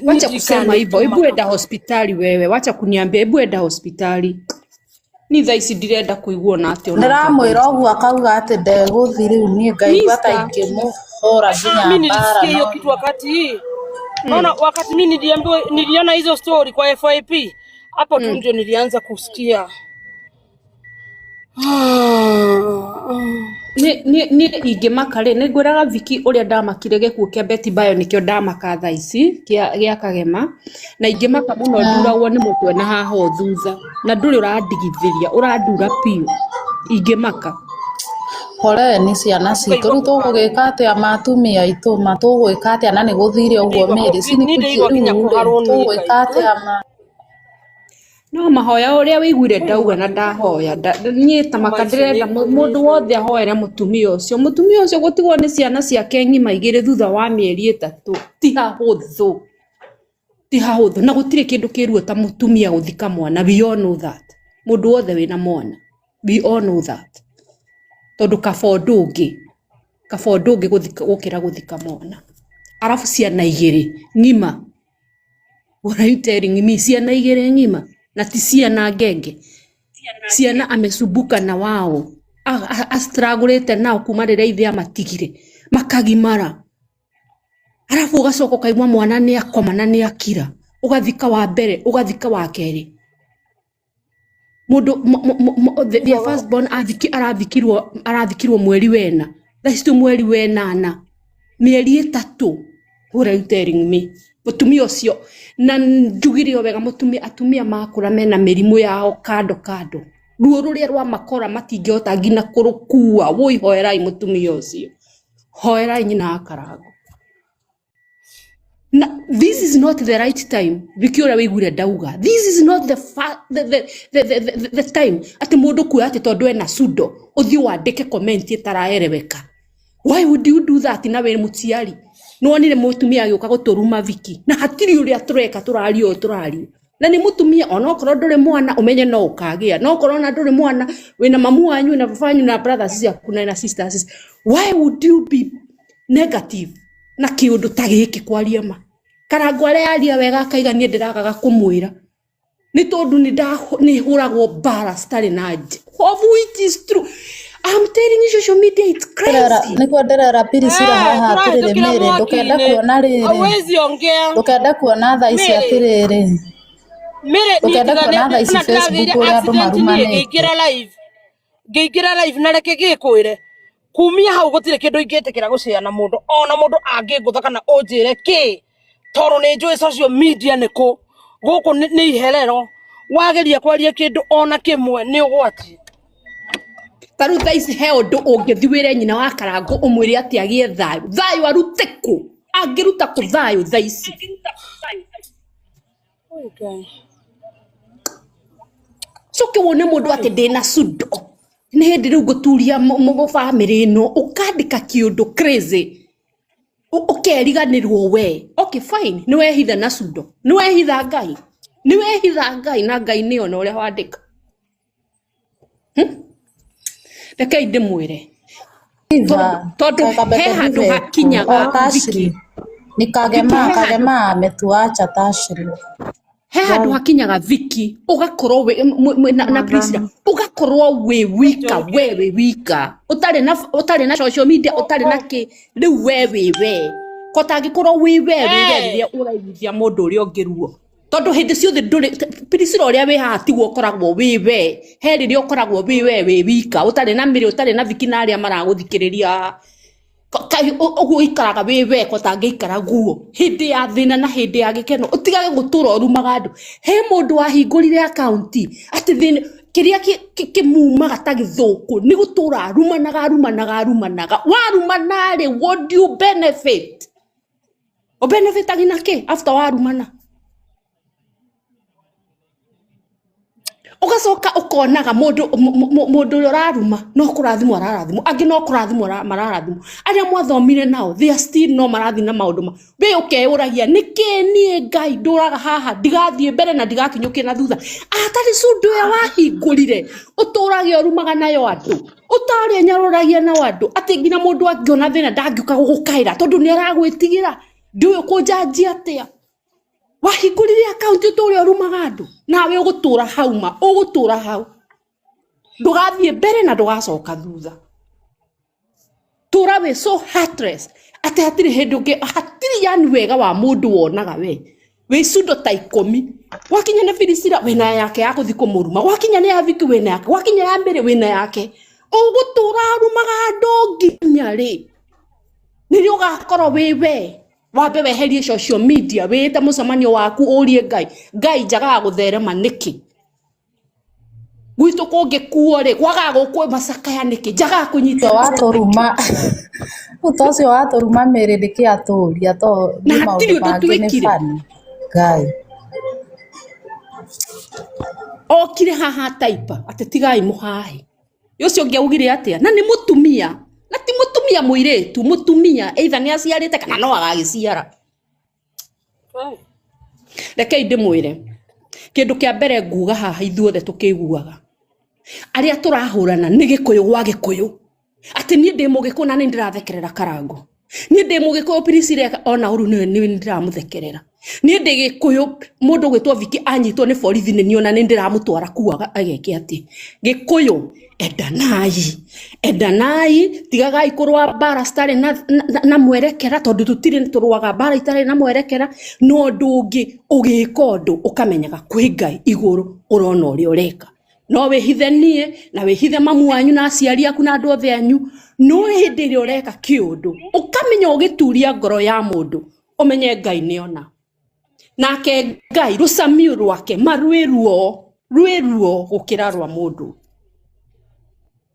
Wacha kusema hivyo, hebu enda Nitikanitũmaka. hospitali wewe, wacha kuniambia, hebu enda hospitali. Ni thaa ici ndirenda kuigua ona atĩa ona atĩa Ndĩramwĩra thaa ici. ũguo akauga atĩ ndegũthiĩ rĩu niĩ ngaigua ta Mister, ingĩmũhũra Ah, mi nginya nilisikia mbara hiyo no kitu wakati naona wakati mi niliambiwa, niliona hizo story kwa FYP hapo tu ndio nilianza kusikia. Niĩ ingĩmaka rĩ nĩ ngwĩraga Viki ũrĩa ndamakire gĩkuũ kĩa Betty Bayo nĩkĩo ndamaka thaa ici gĩa Kagema na ingĩmaka mũno nduragwo nĩ mũtwe na haha ũ thutha na ndũrĩ ũrandigithĩria ũrandura biũ ingĩmaka. Poleni ciana citũ Ngaigua rĩu tũgũgĩka kũharwo atĩa ma atumia aitũ ma tũgwĩka atĩa na nĩ gũthire ũguo ndĩigua mĩrĩ ci ni ndĩigua nginya rĩu rĩ kũharwo niĩ tũgwĩka Ngai. atĩa ma No mahoya ũrĩa wĩiguire ndauga na ndahoya niĩ ta maka Ngoma icio ndĩrenda nĩ mũndũ wothe ahoere mũtumia ũcio mũtumia ũcio gũtigwo nĩ ciana ciake ng'ima igĩrĩ thutha wa mĩeri ĩtatũ ti hahũthũ ti hahũthũ na gũtirĩ kĩndũ kĩruo ta mũtumia gũthika mwana we all know that mũndũ wothe wĩna mwana we all know that tondũ kaba ũndũ ũngĩ kaba ũndũ ũngĩ gũkĩra gũthika mwana arabu ciana igĩrĩ ng'ima. What are you telling me? Ciana igĩrĩ ng'ima na ti ciana ngenge ciana amesumbuka na wao astragũrĩte nao kuma rĩrĩa ithe amatigire makagimara arabu ũgacoka ũkaigua mwana nĩ akoma na nĩ akira ũgathika wa mbere ũgathika wa kerĩ mũndũ their first born arathikirwo mweri wena thaa ici twĩ mweri wenana mĩeri ĩtatũ. What are you telling me? Mũtumia ũcio na njugire o wega mũtumia atumia makũra mena mĩrimũ yao kando kando ruo rũrĩa rwa makora matingĩhota nginya kũrũkua woi hoerai mũtumia ũcio hoerai nyina wa Karangũ na this is not the right time Viki ũrĩa wĩiguire ndauga this is not the, fa the, the, the, the, the, the time atĩ mũndũ kuoya atĩ tondũ ena sudo ũthiĩ wandĩke comment ĩtaraereweka. Why would you do that na wĩ mũciari nĩwonire mũtumia agĩũka gũtũruma Viki na hatirĩ ũrĩa tũreka tũraria ũũ tũraria na nĩ mũtumia onokorwo ndũrĩ mwana ũmenye no ũkagĩa no okorwo ona ndũrĩ mwana wĩna mamu wanyu na baba wanyu na brothers ciaku na sisters. Why would you be negative na kĩũndũ ta gĩkĩ kwaria ma Karangũ arĩa aria wega akaiga niĩ ndĩragaga kũmwĩra nĩ tondũ nĩ hũragwo mbara citarĩ na nja of which is true. I'm telling you social media it's crazy. Nĩguo ndĩrera Priscilla Eh, haha atĩrĩrĩ tũrahĩtũkĩra Mary ndũkende mwaki-inĩ kuona rĩrĩ hauwezi ongea ndũkende kuona thaa ici Mary atĩrĩrĩ Mary niĩ ndũkende tiga kuona thaa ici na Facebook ndĩragĩire ũrĩa andũ accident niĩ marumanĩte. ngĩingĩra live ngĩingĩra live na reke gĩkwĩre kumia hau gũtirĩ kĩndũ ingĩtĩkĩra gũcea na mũndũ ona mũndũ angĩngũtha kana ũnjĩre kĩ tondũ nĩ njũĩ social media nĩ kũ gũkũ nĩ iherero wageria kwaria kĩndũ ona kĩmwe nĩ ũgwati. Ta rĩu thaa ici he ũndũ ũngĩthiĩ wĩre nyina wa Karangũ ũmwĩre atĩ agĩe thayũ thayũ arute kũ angĩruta kũ thayũ thaa ici. Oi, Ngai. Coke wone mũndũ atĩ ndĩna sudo nĩ hĩndĩ rĩu ngũturia bamĩrĩ ĩno ũkandĩka kĩũndũ crazy ũkeriganĩrwo we okay fine nĩ wehitha na sudo nĩ wehitha Ngai nĩ wehitha Ngai na Ngai nĩ ona ũrĩa wandĩka. Rekei ndĩmwĩre Iva tondũ he kabete handũ ndiveku o hakinyaga Viki Tashri ni Viki Kagema he handũ Kagema ametuacha Tashri he handũ hakinyaga Viki ũgakorwo wĩ na Priscilla ũgakorwo wĩ wika we wĩ wika ũtarĩ na social media ũtarĩ na kĩ rĩu we wĩ we ko tangĩkorwo wĩ we wĩ we Eh, rĩrĩa ũraiguithia mũndũ ũrĩa ũngĩ ruo tondũ hĩndĩ ciothe ndũrĩ Priscilla ũrĩa wĩ haha tiguo ũkoragwo wĩ we he rĩrĩa ũkoragwo wĩ we wĩ wika ũtarĩ na mĩrĩ ũtarĩ na Viki na arĩa maragũthikĩrĩria haha ũguo ũikaraga wĩ we ko tangĩikara guo hĩndĩ ya thĩna na hĩndĩ ya gĩkeno ũtigage gũtũra ũrumaga andũ he mũndũ wahingũrire akaunti atĩ thĩna kĩrĩa kĩmumaga ta gĩthũkũ nĩ gũtũra arumanaga arumanaga arumanaga warumana rĩ what do you benefit ũbenefitagi na kĩ after warumana ugacoka ukonaga mundu mundu uria uraruma no kurathimwo ararathimwo angi no kurathimwo mararathimwo aria mwathomire nao they are still no marathi na maundu ma we ukeyuragia niki nie Ngai nduraga haha ndigathie mbere na ndigakinyukie na thutha atarĩ cundu ĩyo wahingũrire ũtũrage ũrumaga nayo andũ ũtarĩa nyarũragia nao andũ atĩ nginya mũndũ angĩona thĩna ndangĩũka gũgũkaĩra tondũ nĩ aragwĩtigĩra ndiũĩ ũkũnjanjia atĩa. Wahingũrire akaunti ũtũre ũrumaga andũ nawe ũgũtũra hau ma ũgũtũra hau ndũgathiĩ mbere na ndũgacoka thutha tũra wĩ so heartless atĩ hatirĩ hĩndĩ ũngĩ hatirĩ yani wega wa mũndũ wonaga we wĩ cundo ta ikũmi gwakinya nĩ Filisira wĩna yake ya gũthiĩ kũmũruma gwakinya nĩ ya Viki wĩna yake gwakinya ya Mary wĩna yake ũgũtũra ũrumaga andũ nginya rĩ nĩrĩ ũgakorwo wĩ we wambe weherie social media wĩte mũcemanio waku ũrie Ngai Ngai njagaga gũtherema nĩkĩ gwitũ kũngĩkuo rĩ kwagaga gũkwo macakaya nĩkĩ njagaga kũnyita Ũcio watũruma ta ũcio watũruma mĩrĩ nĩkĩ atũria to na nĩ hatirĩ maũndũ ũndũ mangĩ nĩ twĩkire funny Ngai okire haha taipa atĩ tigai mũhahe ũcio ũngĩ augire atĩa na nĩ mũtumia na ti mũtumia mũirĩtu mũtumia either nĩ aciarĩte kana no agagĩciara rekei ndĩmwĩre kĩndũ kĩa mbere nguga haha ithuothe tũkĩiguaga arĩa tũrahũrana nĩ gĩkũyũ gwa gĩkũyũ atĩ niĩ ndĩ mũgĩkũyũ na nĩ ndĩrathekerera karango niĩ ndĩ mũgĩkũyũ Priscilla ona ũru nĩ nĩ ndĩramũthekerera niĩ ndĩ gĩkũyũ mũndũ ũgwĩtwo Viki anyitwo nĩ borithi nĩ niĩ ona nĩ ndĩramũtwara kuo ageke atĩ gĩkũyũ endanai endanai tigagai kũrũa mbara citarĩ na, na, na mwerekera tondũ tũtirĩ tũrũaga mbara itarĩ na mwerekera no ũndũ ũngĩ ũgĩka ũndũ ũkamenyaga kwĩ Ngai igũrũ ũrona ũrĩa ũreka no wĩhithe niĩ na wĩhithe mamu wanyu na aciari aku na andũ othe anyu no hĩndĩ ĩrĩa ũreka kĩũndũ ũkamenya ũgĩturia ngoro ya mũndũ ũmenye Ngai nĩona nake Ngai rũcamiũ rwake ma rwĩ ruo rwĩ ruo gũkĩra rwa mũndũ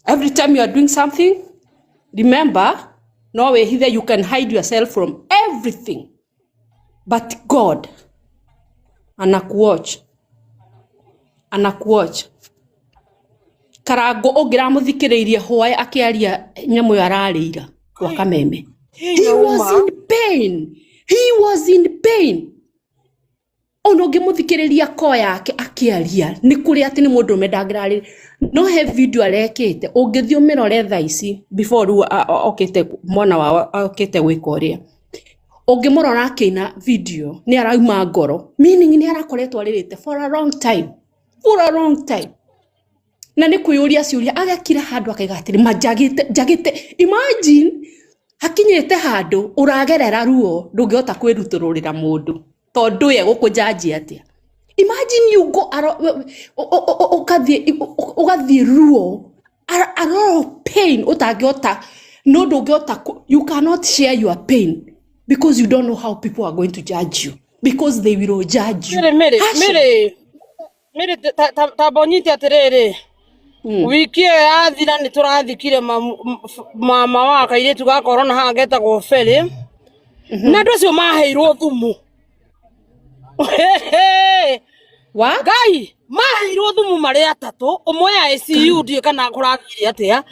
every time you are doing something remember no wĩhithe you can hide yourself from everything but God anakuwatch anakuwatch Karango ũngĩramũthikĩrĩirie hwaĩ akĩaria nyamũ ĩyo ararĩira kwa kameme he was in pain he was in pain ona ũngĩmũthikĩrĩria ko yake akĩaria nĩ kũrĩ atĩ nĩ mũndũrũme ndangĩrarĩ no he video arekĩte ũngĩthiĩ ũmĩrore thaa ici before rĩu okĩte mwana wao okĩte gwĩka ũrĩa ũngĩmũrora akĩina video nĩ arauma ngoro meaning nĩ arakoretwo arĩrĩte for a long time for a long time na nĩ kwĩyũria ciũria agekira handũ akaiga atĩrĩ ma njagĩte njagĩte imagine hakinyĩte handũ ũragerera ruo ndũngĩhota kwĩrutũrũrĩra mũndũ tondũ ye gũkũnjanji atĩa imagine you go aro, ũgathiĩ ũgathiĩ ruo a lot of pain ũtangĩhota no ndũngĩhota you cannot share your pain because you don't know how people are going to judge you because they will judge you Mĩrĩ mĩrĩ Harshly. mĩrĩ mĩrĩ tamba ũnyite atĩrĩrĩ wiki ĩyo yathira nĩ tũrathikire mama wa kairĩtu ga korona haha getagwo Ferĩ na andũ acio maheirwo thumu Ngai maheirwo thumu marĩ atatũ ũmwe ya ICU ndiũĩ kana kũrathire atĩa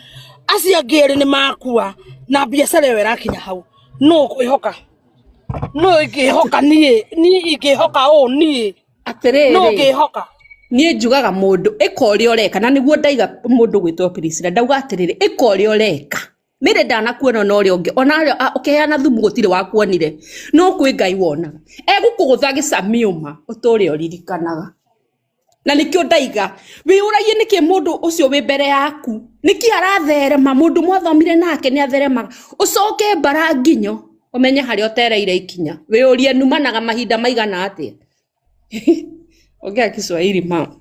acio angĩ erĩ nĩ makua na biacara ĩyo ĩrakinya hau nũ ũkwĩhoka nũ ingĩhoka niĩ niĩ ingĩhoka ũũ niĩ atĩrĩrĩ nũ ũngĩhoka niĩ njugaga mũndũ ĩka ũrĩa ũreka na nĩguo ndaiga mũndũ gwĩtwo Priscilla ndauga atĩrĩrĩ ĩka ũrĩa ũreka mĩrĩ ndanakuona na ũrĩa ũngĩ ona arĩa ũkĩheana thumu gũtirĩ wakuonire no kwĩ Ngai wonaga egũkũgũtha gĩcamiũma ũtũre ũririkanaga na nĩkĩo ndaiga wĩyũragie nĩkĩ mũndũ ũcio wĩ mbere yaku nĩkĩ aratherema mũndũ mwathomire nake nĩ atheremaga ũcoke mbara nginyo ũmenye harĩa ũtereire ikinya wĩyũrie numanaga mahinda maigana atĩa ongea Kiswahili ma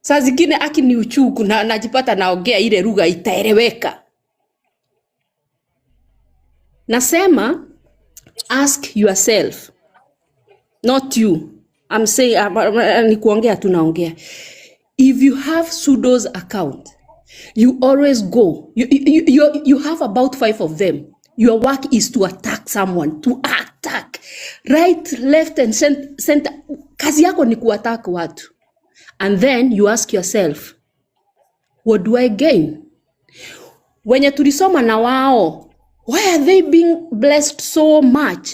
saa zingine aki ni uchungu na najipata naongea ile lugha itaeleweka nasema ask yourself not you I'm saying ni kuongea tu naongea if you have pseudos account you always go you have about 5 of them your work is to attack someone to attack right left and center kazi yako ni kuattack watu and then you ask yourself what do I gain wenye tulisoma na wao why are they being blessed so much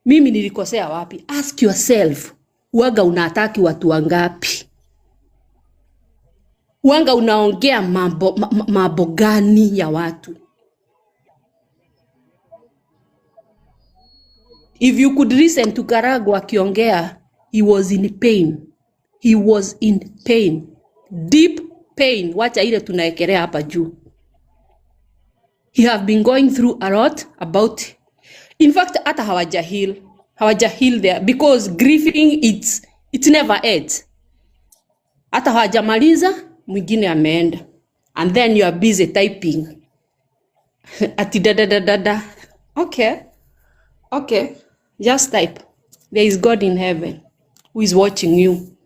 mimi nilikosea wapi ask yourself waga unaataki watu wangapi wanga unaongea mambo mambo gani ya watu If you could listen to Karangũ akiongea, he was in pain. He was in pain. Deep pain. Wacha ile tunaekelea hapa juu. He have been going through a lot about, in fact hata hawaja heal. Hawaja heal there because grieving it never ends. Hata hawajamaliza mwingine ameenda. And then you are busy typing. Ati da da da da da. Okay. Okay. Just type. There is God in heaven who is watching you.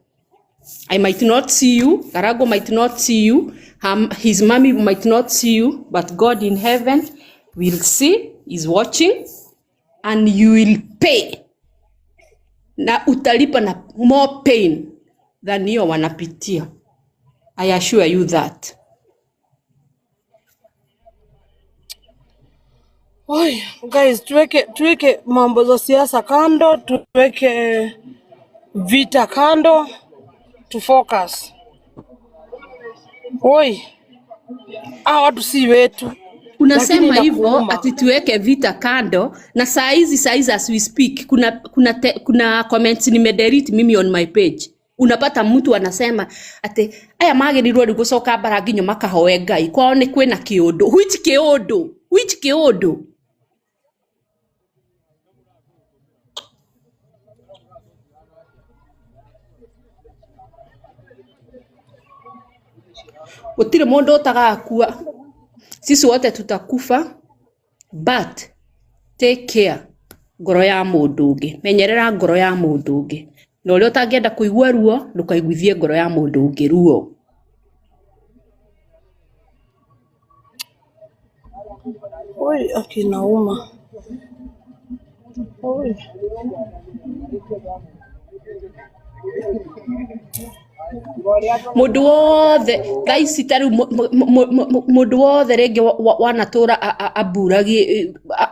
I might not see you. Karago might not see you. His mommy might not see you, but God in heaven will see, is watching, and you will pay. Na utalipa na more pain than hiyo wanapitia. I assure you that. Oi, guys, tuweke mambo za siasa kando, tuweke vita kando, tu focus. Oi, hawa watu si wetu, lakini Unasema hivyo inakuuma. ati tuweke vita kando, na saa hizi as we speak kuna comments nimedelete mimi on my page. Unapata mtu anasema ati aya magĩrĩirwo rĩu gũcoka mbara nginya makahoe Ngai kwao nĩ kwĩna kĩũndũ. Which kĩũndũ? Which kĩũndũ? Gũtirĩ mũndũ ũtagakua, sisi wote tutakufa, but take care ngoro ya mũndũ ũngĩ, menyerera ngoro ya mũndũ ũngĩ, na ũrĩa ũtangĩenda kũigua ruo ndũkaiguithie ngoro ya mũndũ ũngĩ ruo. Oi, akinauma. Oi. Mũndũ wothe thaa ici ta rĩu mũndũ wothe rĩngĩ wanatũra aburagi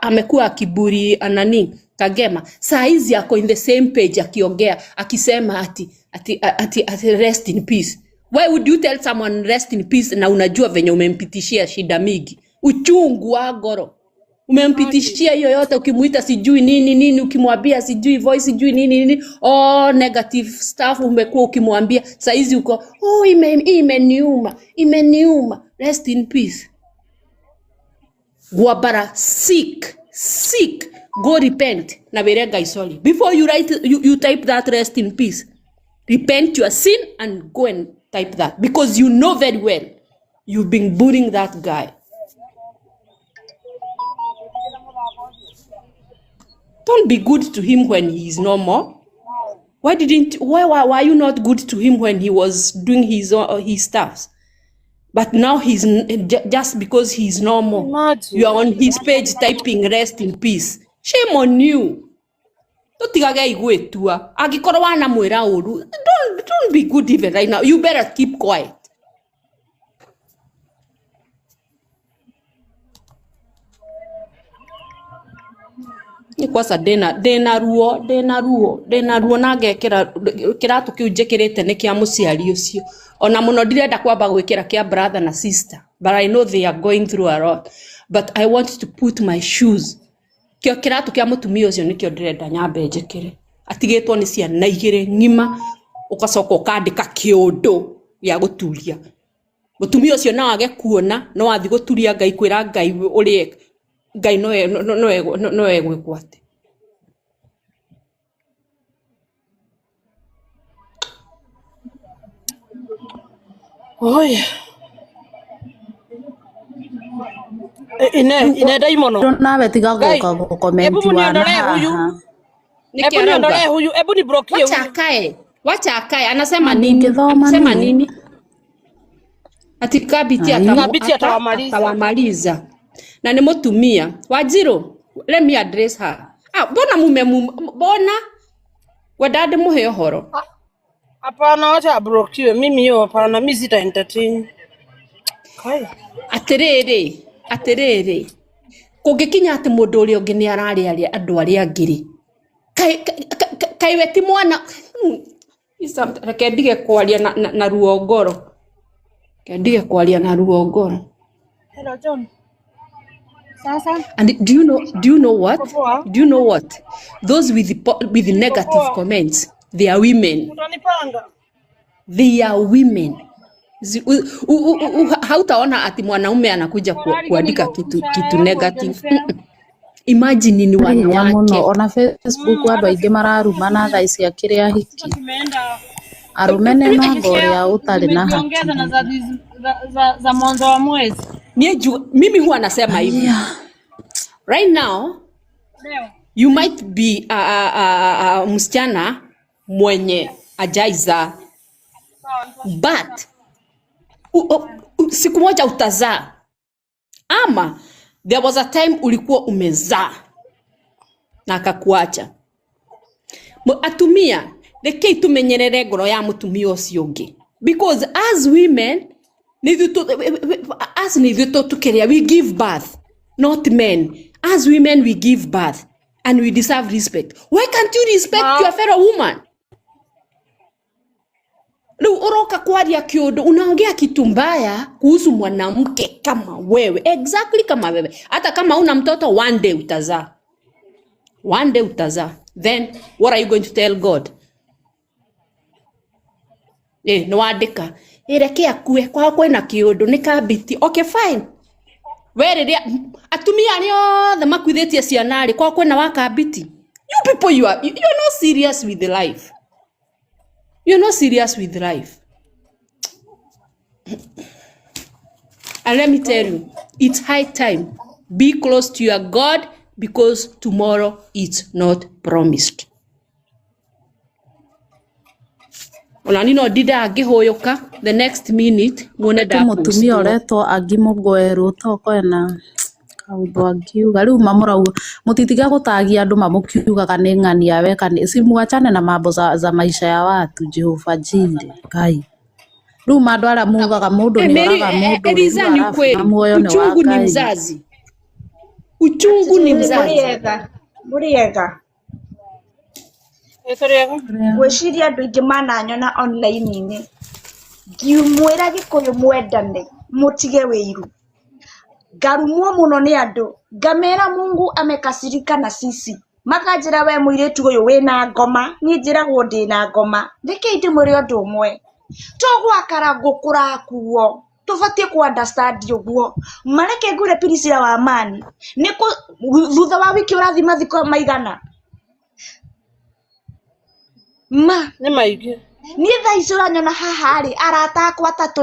amekuwa akiburi anani Kagema, saa hizi ako in the same page akiongea akisema ati rest in peace. Why would you tell someone rest in peace na unajua venye umempitishia shida mingi, uchungu wa ngoro umempitishia hiyo yote, ukimuita sijui nini nini, ukimwambia sijui voice sijui nini nini, all negative stuff umekuwa ukimwambia. Saizi uko oh, imeniuma, imeniuma, rest in peace. Gwabara sick sick, go repent na wĩre Ngai sorry before you write you type that rest in peace. Repent your sin and go and type that because you know very well you've been bullying that guy. Don't be good to him when he is no more. Why were you not good to him when he was doing his stuff? But now he's just because he's no more, Imagine. you are on his page typing rest in peace. Shame on you. Tutigage igwetua. Angĩkorwo wanamwĩra ũru, don't be good even right now. You better keep quiet. Nĩ kwaca ndĩna ruo ndĩna ruo ndĩna ruo na ngekĩra kĩratũ kĩu njĩkĩrĩte nĩ kĩa mũciari ũcio, ona mũno ndirenda kwamba gwĩkĩra kĩa brother na sister, but I know they are going through a lot, but I want to put my shoes. Kĩo kĩratũ kĩa mũtumia ũcio nĩkĩo ndĩrenda nyambe njĩkĩre, atigĩtwo nĩ ciana igĩrĩ ng'ima, ũgacoka ũkandĩka kĩũndũ gĩa gũturia mũtumia ũcio, no age kuona, no athiĩ gũturia Ngai, kwĩra Ngai ũrĩa Ngai no egwĩkwo atĩ. Oi. Ine ine ndaimono. Nawe tiga Ngai, gũka ebu gũkomenti wana muniondolee huyu. haha. Nĩkĩ Ebu arauga? niondolee huyu, ebu niblokie Wacha huyu. akae, wacha akae. Anasema nini? Ndingĩthoma Anasema niĩ. nini? Ati Kabiti Ai. Kabiti atawamaliza. atawamaliza na nĩ mũtumia Wanjiru, let me address her. Ah, mbona mume mbona wenda ndĩmũhe ũhoro? Hapana, wacha ablokiwe. Mimi hiyo hapana, mimi sita entertain. Kai. Atĩrĩrĩ, atĩrĩrĩ, kũngĩkinya atĩ mũndũ ũrĩa ũngĩ nĩ ararĩa andũ arĩa angĩ rĩ, kaĩ we ti mwana? Reke ndige kwaria na ruo ngoro, reke ndige kwaria na ruo ngoro. Hello John. Sasa And do you know, do you know what? Niko poa. Do you know what? Those with with Niko negative poa. comments, they are women. Utanipanga. They are women. Hautaona ati mwanaume anakuja kuandika kitu negative. Imagine ni Nĩ hinya mũno wanawake. ona Facebook andũ aingĩ mararumana thaa ici akĩrĩ ahiki arũme nĩ namba ũrĩa ũtarĩ na Nimejiongeza na hakiri za mwanzo wa mwezi. Mimi huwa nasema hivi. Right now Leo. you might be msichana mwenye ajaiza, but siku moja utazaa, ama there was a time ulikuwa umezaa na akakuacha. Atumia rekei tumenyerere ngoro ya mutumia ucio ungi, because as women as nĩ ithuĩ tũkĩrĩa, we give birth, not men. As women we give birth and we deserve respect. Why can't you respect your fellow woman? Rĩu ũroka kwaria kĩũndũ, unaongea kitu mbaya kuhusu mwanamke kama wewe, exactly kama wewe. Hata kama una mtoto, one day utazaa, one day utazaa. Then what are you going to tell God? Nĩ wandĩka reke akue kwao kwĩna kĩũndũ nĩ kabiti. Okay, fine. We rĩrĩa atumia arĩa othe makuithĩtie ciana rĩ, kwao kwĩna wa kabiti. You people, you are not serious with the life. You're not serious with life. And let me tell you, it's high time. Be close to your God, because tomorrow it's not promised. Ona nino ndindaga ngĩhũyũka the next minute muone Kwĩ mũtumia ndapostwo. ũretwo Angi Mũgwerũ tokwena kaũndũ angiuga rĩu mamũrauga mũtitige gũtagia andũ mamũkiugaga nĩ ng'ania weka nĩ si muachane na mambo za maisha ya watu Jehova Jire Ngai rĩu ma andũ arĩa mugaga mũndũ nĩ Mary, oraga mũndũ rĩ Eliza, rĩu ni arabu na ukweli. muoyo nĩ wa Uchungu ni Ngai mzazi. Uchungu ni Atĩrĩrĩ mzazi. mũrĩega mũrĩega ngwĩciria andũ aingĩ mananyona online-inĩ ngiumwĩra gĩkũyũ mwendane mũtige wĩiru ngarumwo mũno nĩ andũ ngamera Mungu amekasirika na sisi makanjĩra we mũirĩtu ũyũ wĩna ngoma niĩ njĩragwo ndĩna ngoma rekei ndĩmwĩre ũndũ ũmwe to gwakara ngũkũrakuo tũbatiĩ ku understand ũguo mareke ngwĩre Priscilla wa Amani nĩ thutha wa wiki ũrathiĩ mathiko maigana ma nĩ maingĩ niĩ thaa ici ũranyona haha rĩ arata akwa atatũ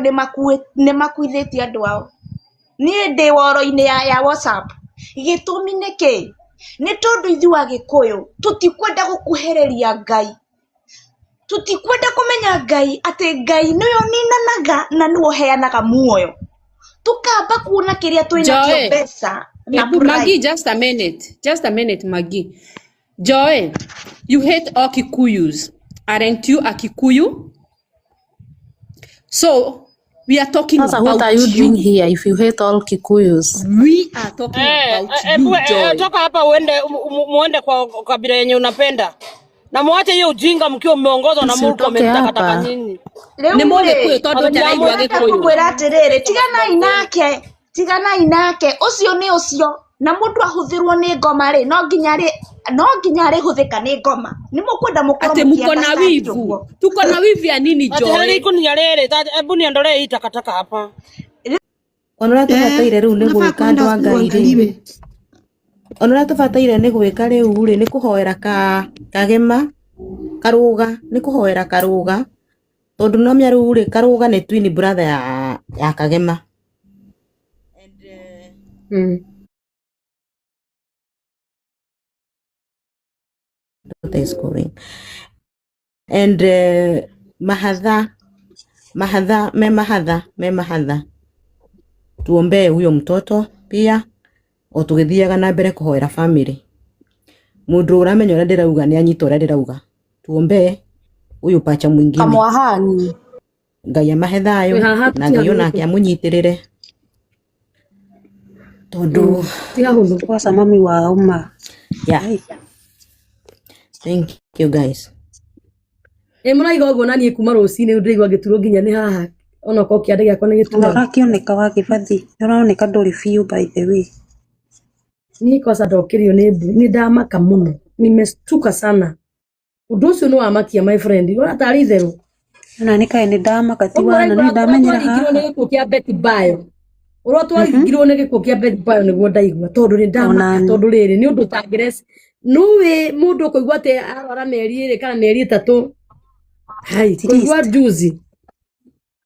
nĩ makuithĩtie andũ ao niĩ ndĩ woro-inĩ ya WhatsApp gĩtũmi nĩ kĩ nĩ tondũ ithuĩ Agĩkũyũ tũtikwenda gũkuhĩrĩria Ngai tũtikwenda kũmenya Ngai atĩ Ngai nĩwe ũninanaga na nĩwe ũheanaga muoyo tũkamba kuona kĩrĩa twĩnakĩo Joy. mbeca na Ebu, Maggie, pride just a minute. Just a minute, Maggie. Joy, you hate all Kikuyus. Aren't you a Kikuyu? So, we are talking Sasa what about are you doing you. here if you hate all Kikuyus? We are talking about you, Joy. Toka hapa uende muende kwa kabila yenye unapenda na muache hiyo ujinga mkiwa mmeongozwa na Si Mungu utoke ametakataka hapa. nyinyi. Rĩu Nĩ rĩ Mũgĩkũyũ tondũ ndaraigua ndĩrenda Gĩkũyũ. kũkwĩra atĩrĩrĩ tiganai nake tiganai nake ũcio nĩ ũcio na mũndũ ahũthĩrwo nĩ ngoma rĩ no nginya arĩhũthĩka nĩ ngoma nĩ mũkwenda mũkorwo Ate muko na mũkĩ-understand wivu. ũguo Tuko na wivu ya nini, Ati harĩ Joy? ikunia rĩrĩ, hebu niondolee hii takataka hapa. Ona ũrĩa tũbataire rĩu nĩ Unafaa gwĩka kwenda andũ a Ngai rĩ uangaliwe. ona ũrĩa tũbataire nĩ gwĩka rĩu rĩ nĩ kũhoera kagema karũga nĩ kũhoera karũga tondũ nomenya rĩu rĩ karũga nĩ twin brother ya kagema. Daughter is going. And mahatha mahatha me mahatha me mahatha tuombee huyo mtoto pia o tũgĩthiaga na mbere kũhoera family mũndũ ũramenya ũrĩa ndĩrauga nĩ anyita ũrĩa ndĩrauga tuombee huyu pacha mwingine Kamwahani. Ngai amahe thayũ Wĩ haha na Ngai onake amũnyitĩrĩre tondũ Tiga hũthũ. Kwanza mami wa uma. yeah thank you guys. Ĩ mũraiga ũguo na niĩ kuma rũcinĩ ndĩraigua ngĩturwo nginya nĩ haha onokorwo kĩande gĩakwa nĩ Ona gĩturaga. ũrakĩoneka wa gĩbathi, ũroneka ndũrĩ biũ by the way. Niĩ kwanza ndokĩrio nĩ mbu nĩ ndamaka mũno, nimestuka sana. Ũndũ ũcio nĩ wamakia my friend, ũrona tarĩ itherũ. Ona nĩ kaĩ nĩ ndamaka ti Ũguo wana ũraigua nĩ ũrĩa ndamenyera twaringirwo nĩ haha. gĩkuũ kĩa Betty Bayo, ũrĩa twaringirwo nĩ gĩkuũ kĩa Betty Bayo nĩguo ndaigua, tondũ nĩ ndamaka, Ona tondũ rĩrĩ nĩ ũndũ ũtangĩreci. Nũĩ mũndũ ũkũigua atĩ arwara mĩeri 2 kana mĩeri 3, hai at kũigua least juzi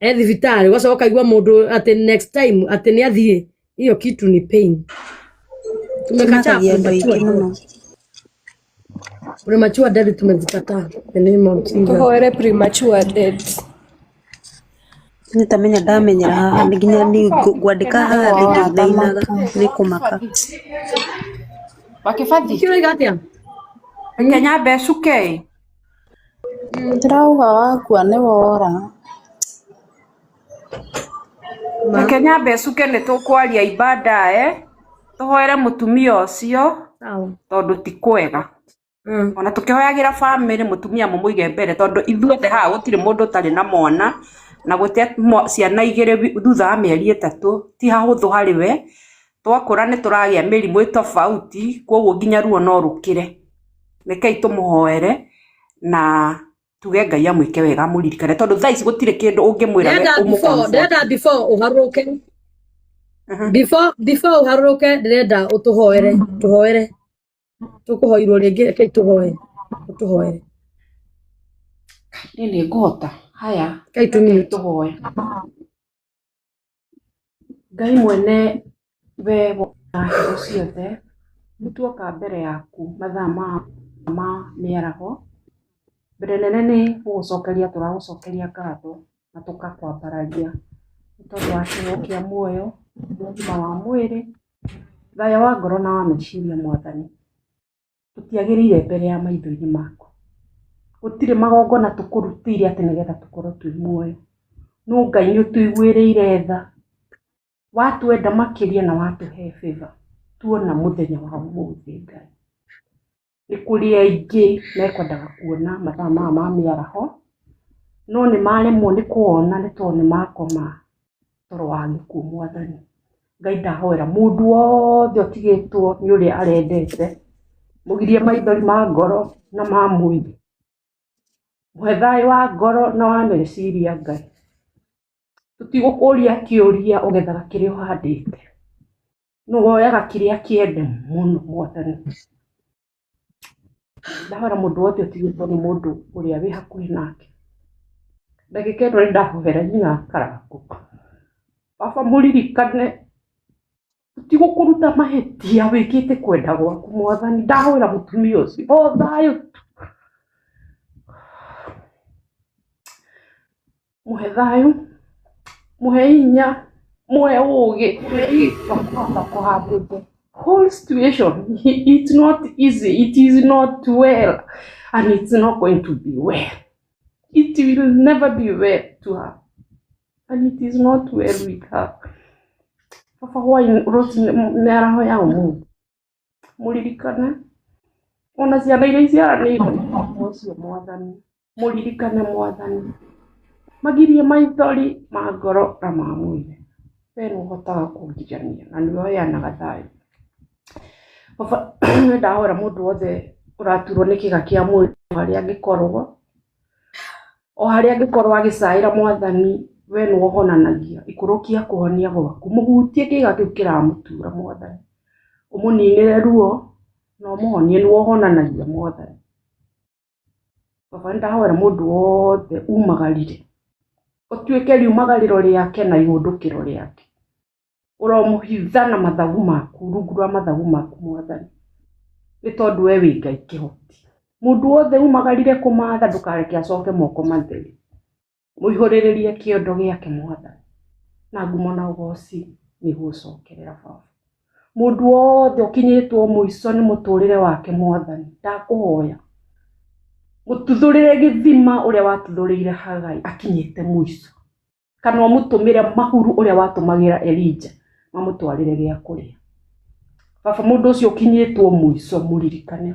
e thibitarĩ, ũgacoka ũkaigua mũndũ atĩ next time atĩ nĩ athiĩ, hiyo kitu ni pain. Tumekataa kĩmakagia andũ aingĩ premature mũno. death. Premature death tumezikataa in the name of Jesus. Tũhoere premature death. Nĩ tamenya ndamenyera haha nĩ nginya nĩ ngwandĩka haha thĩ ngĩinainaga nĩ kũmaka. Wakibathi Nĩkĩ ũroiga atĩa? Reke nyambe cuke. Ndĩrauga wakua nĩ wora. Ma Reke nyambe cuke nĩ tũkwaria baadaye tũhoere mũtumia ũcio sawa. tondũ ti kwega. Ona tũkĩhoyagĩra bamĩrĩ mũtumia mũmũige mbere tondũ ithuothe haha gũtirĩ mũndũ ũtarĩ na mwana na gũte ciana 2 thutha wa mĩeri 3 ti hahũthũ harĩ we. Twakũra nĩ tũragĩa mĩrimũ tofauti koguo nginya ruo no rũkĩre. Rekei tũmũhoere na tuge Ngai amwĩke wega amũririkane tondũ thaa ici gũtirĩ kĩndũ ũngĩmwĩra we Ndĩrenda before ũmũ-comfort. ndĩrenda before ũharũrũke, before ũharũrũke ndĩrenda ũtũhoere, tũhoere, tũkũhoirwo rĩngĩ, rekei tũhoe, ũtũhoere. Niĩ nĩ ngũhota haya, Rekei rekei tũmute. tũhoe. Ngai mwene we wa hitho ciothe, nĩ tuoka mbere yaku mathaa ma mĩaraho. Mbere nene nĩ gũgũcokeria tũragũcokeria ngatho na tũkakwambararia nĩ tondũ wa kĩheo kĩa muoyo, ũgima wa mwĩrĩ, thayũ wa ngoro na wa meciria. Mwathani, tũtiagĩrĩire mbere ya maitho-inĩ maku. Gũtirĩ magongona tũkũrutĩire atĩ nĩgetha tũkorwo twĩ muoyo, no Ngai nĩ ũtũiguĩrĩire tha, watwenda makĩria na watũhe favor tuona mũthenya wa ũmũthĩ. Ngai, nĩ kũrĩ aingĩ mekwendaga kuona mathaa maya ma mĩaraho, no nĩ maremwo nĩ kuona nĩ tondũ nĩ makoma toro wa gĩkuũ. Mwathani Ngai, ndahoera mũndũ wothe ũtigĩtwo nĩ ũrĩa arendete, mũgirie maithori ma ngoro na ma mwĩrĩ, mũhe thayũ wa ngoro na wa meciria. Ngai, tũtigũkũria kĩũria, ũgethaga kĩrĩa ũhandĩte, no woyaga kĩrĩa kĩende mũno. Mwathani, ndahoera mũndũ wothe ũtigĩtwo nĩ mũndũ ũrĩa wĩ hakuhĩ nake. Ndagĩka ĩno nĩ ndahoera nyina Karangũ, baba mũririkane, tũtigũkũruta mahĩtia, wĩkĩte kwenda gwaku. Mwathani, ndahoera mũtumia ũcio o thayũ tu, mũhe thayũ, mũhe hinya, mũhe ũgĩ wa kũhota kũ handle the whole situation. It's not easy, it is not well, and it's not going to be well. It will never be well to her, and it is not well with her. Baba, hwaĩ rũcinĩ mĩaraho ya ũmũthĩ mũririkane, ona ciana iria iciaranĩirwo na baba ũcio. Mwathani, mũririkane. Mwathani, magirie maithori ma ngoro na ma mwĩrĩ. We nĩ ũhotaga kũngirania na nĩwe ũheanaga thayũ. Baba, nĩ ndahoera mũndũ wothe ũraturwo nĩ kĩga kĩa mwĩrĩ, harĩa angĩkorwo, o harĩa angĩkorwo agĩcaĩra. Mwathani, we nĩwe ũhonanagia, ikũrũkia kũhonia gwaku, mũhutie kĩga kĩu kĩramũtura. Mwathani, ũmũninĩre ruo na ũmũhonie, nĩwe ũhonanagia. Mwathani baba, nĩ ndahoera mũndũ wothe umagarire, ũtuĩke riumagarĩro rĩake na ihũndũkĩro rĩake, ũromũhitha na mathagu maku, rungu rwa mathagu maku. Mwathani, nĩ tondũ we wĩ Ngai kĩhoti. Mũndũ wothe umagarire kũmatha, ndũkareke acoke moko matheri, mũihũrĩrĩrie kĩondo gĩake. Mwathani, na ngumo na ũgoci nĩ igũgũcokerera. Baba, mũndũ wothe ũkinyĩtwo mũico nĩ mũtũrĩre wake, Mwathani, ndakũhoya mũtuthũrĩre gĩthima ũrĩa watuthũrĩire Hagai akinyĩte mũico, kana ũmũtũmĩre mahuru ũrĩa watũmagĩra Elija mamũtwarĩre gĩa kũrĩa. Baba, mũndũ ũcio ũkinyĩtwo mũico mũririkane,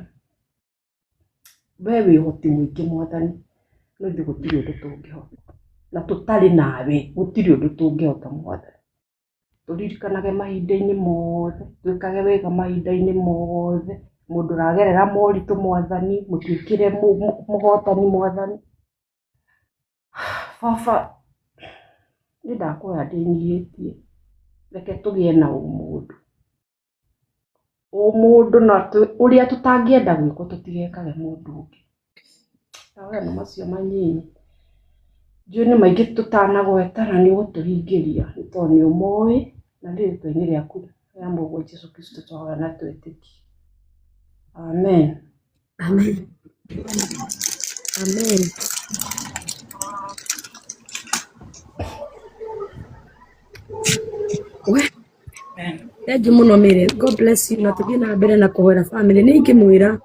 we wĩ ũhoti mũingĩ. Mwathani, no ithuĩ gũtirĩ ũndũ tũngĩhota, na tũtarĩ nawe gũtirĩ ũndũ tũngĩhota. Mwathani, Tũririkanage mahinda-inĩ mothe, twĩkage wega mahinda-inĩ mothe. Mũndũ ũragerera moritũ mwathani, mũtuĩkĩre mũhotani mwathani. Baba, nĩ ndakũhoya ndĩnyihĩtie, reke tũgĩe na ũmũndũ. Ũmũndũ na ũrĩa tũtangĩenda gwĩkwo tũtigekage mũndũ ũngĩ. Ndahoya na macio manyinyi. Njũĩ nĩ maingĩ tũtanagweta na nĩ ũgũtũhingĩria nĩ tondũ nĩ ũmoĩ na nĩ rĩtwa-inĩ rĩaku rĩa Mũrũguo Jesũ Kristo twahoya na twetĩkia. Amen. Amen. Amen. We, thank you muno Mary. God bless you na tũthiĩ na mbere na kũhoera family. Nĩ ingĩmwĩra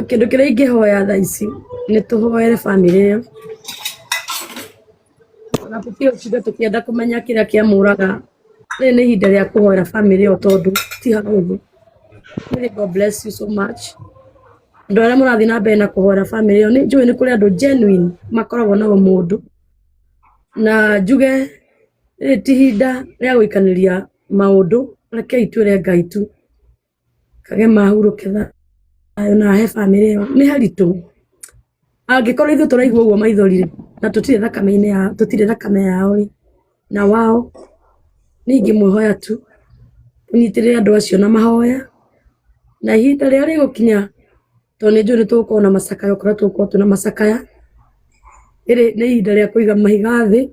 kĩndũ kĩrĩa ingĩhoya thaa ici nĩ tũhoere family ĩyo na tũtige gũtinda tũkĩenda kũmenya kĩrĩa kĩamũraga. Rĩrĩ nĩ ihinda rĩa kũhoera family ĩyo tondũ ti hahũthũ. Mary, God bless you so much. Andũ arĩa mũrathiĩ na mbere na kũhoera family ĩyo, nĩ njũĩ nĩ kũrĩ andũ genuine makoragwo na ũmũndũ, na njuge rĩrĩ ti ihinda rĩa gũikanĩria maũndũ, rekei twĩre Ngai tu Kagema ahurũke thayũ na ahe family ĩyo. Nĩ haritũ angĩkorwo ithuĩ tũraigua ũguo maithori rĩ, na tũtirĩ thakame-inĩ yao, tũtirĩ thakame yao rĩ, na wao, niĩ ingĩmwĩhoya tu tũnyitĩrĩre andũ acio na mahoya, na ihinda rĩrĩa rĩgũkinya, tondũ nĩ njũĩ nĩ tũgũkorwo na macakaya kũrĩa tũgũkorwo twĩna macakaya, rĩrĩ nĩ ihinda rĩa kũiga mahiga thĩ,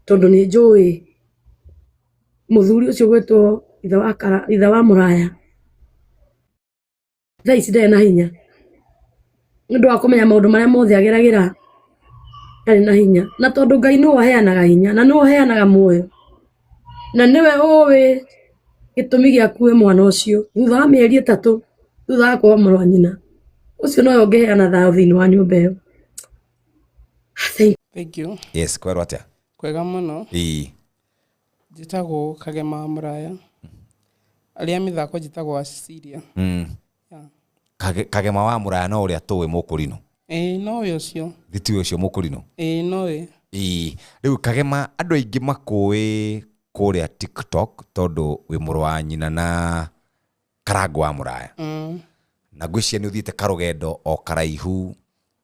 tondũ nĩ njũĩ mũthuri ũcio ũgwĩtwo ithe wa Kara, ithe wa Mũraya, thaa ici ndarĩ na hinya nĩ ũndũ wa kũmenya maũndũ marĩa mothe ageragĩra, ndarĩ na hinya. Na tondũ Ngai nĩwe ũheanaga hinya na nĩwe ũheanaga muoyo, na nĩwe ũĩ gĩtũmi gĩaku we mwana ũcio, thutha wa mĩeri 3 thutha wa kwaga mũrũ wa nyina, ũcio nowe ũngĩheana thayũ thĩinĩ wa nyũmba ĩyo. Thank Thank you. Yes, kwerwo atia? Kwega mũno. Ĩĩ. Njĩtagwo Kagema wa Mũraya. Arĩa mĩthako njĩtagwo wa Cecilia. Yeah. Kagema wa Mũraya no ũrĩa tũĩ mũkũrinũ. Ĩĩ nowe ũcio. Thitiwe ũcio mũkũrinũ. Ĩĩ nowe. Ĩĩ. Rĩu Kagema andũ aingĩ makũĩ kũrĩa TikTok tondũ wĩ mũrũ wa nyina na Karangũ wa Mũraya. Na ngwĩciria nĩ ũthiĩte karũgendo o karaihu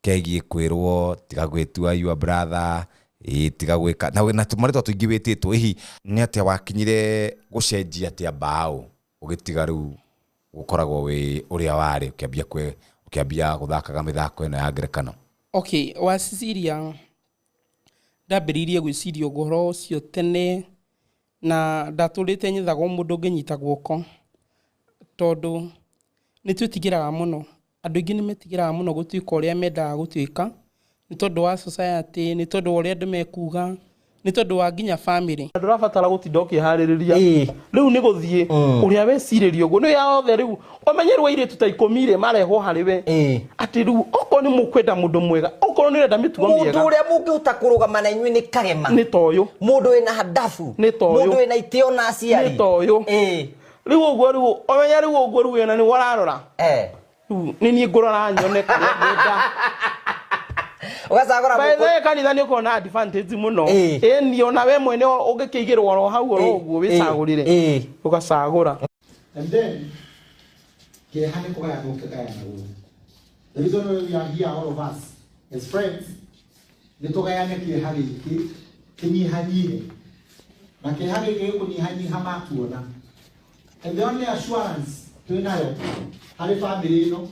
kegiĩ kwĩrwo tiga gwĩtua your brother, ĩĩ tiga gwĩka na tũmarĩtwa tũingĩ wĩtĩtwo. Hihi nĩ atĩa wakinyire gũcenjia atĩa mbaũ ũgĩtiga rĩu gũkoragwo wĩ ũrĩa warĩ ũkĩambia ũkĩambia gũthakaga mĩthako ĩno ya ngerekano? Okay, wa Cecilia ndambĩrĩirie gwĩciria ũhoro ũcio tene na ndatũrĩte nyethaga o mũndũ ũngĩnyita guoko tondũ nĩ twĩtigĩraga mũno. Andũ aingĩ nĩ metigĩraga mũno gũtuĩka ũrĩa mendaga gũtuĩka nĩ tondũ wa society, nĩ tondũ wa ũrĩa andũ mekuga, nĩ tondũ wa nginya family. Ndũrabatara gũtinda ũkĩharĩrĩria. Rĩu nĩ gũthiĩ ũrĩa wecirĩria ũguo nĩ yothe rĩu ũmenye rĩu airĩtu ta 10 rĩ marehwo harĩ we atĩ rĩu okorwo nĩ mũkwenda mũndũ mwega, okorwo nĩ ũrenda mĩtugo mĩega, Mũndũ ũrĩa mũngĩhota kũrũgama na inyuĩ nĩ Kagema. Nĩ ta ũyũ. Mũndũ wĩna handabu. Nĩ ta ũyũ. Mũndũ wĩna itĩo na aciari. Nĩ ta ũyũ. Rĩu ũguo rĩu ũmenye rĩu ũguo rĩu wĩna nĩ ũrarora. Rĩu nĩ niĩ ngũrora nyone kũrĩa ngwenda. Ũgacagũra By the way, kanitha nĩ ũkoragwo na advantage mũno. Ĩni ona we mwene ũngĩkĩigĩrwo oro hau oro ũguo wĩcagũrĩre. Ũgacagũra. And then kĩeha nĩ kũgayanwo kĩgayanagwo. The reason why we are here all of us as friends nĩ tũgayane kĩeha gĩkĩ kĩnyihanyihe, na kĩeha gĩkĩ gĩkũnyihanyiha matuona. And the only assurance twĩ nayo harĩ family ĩno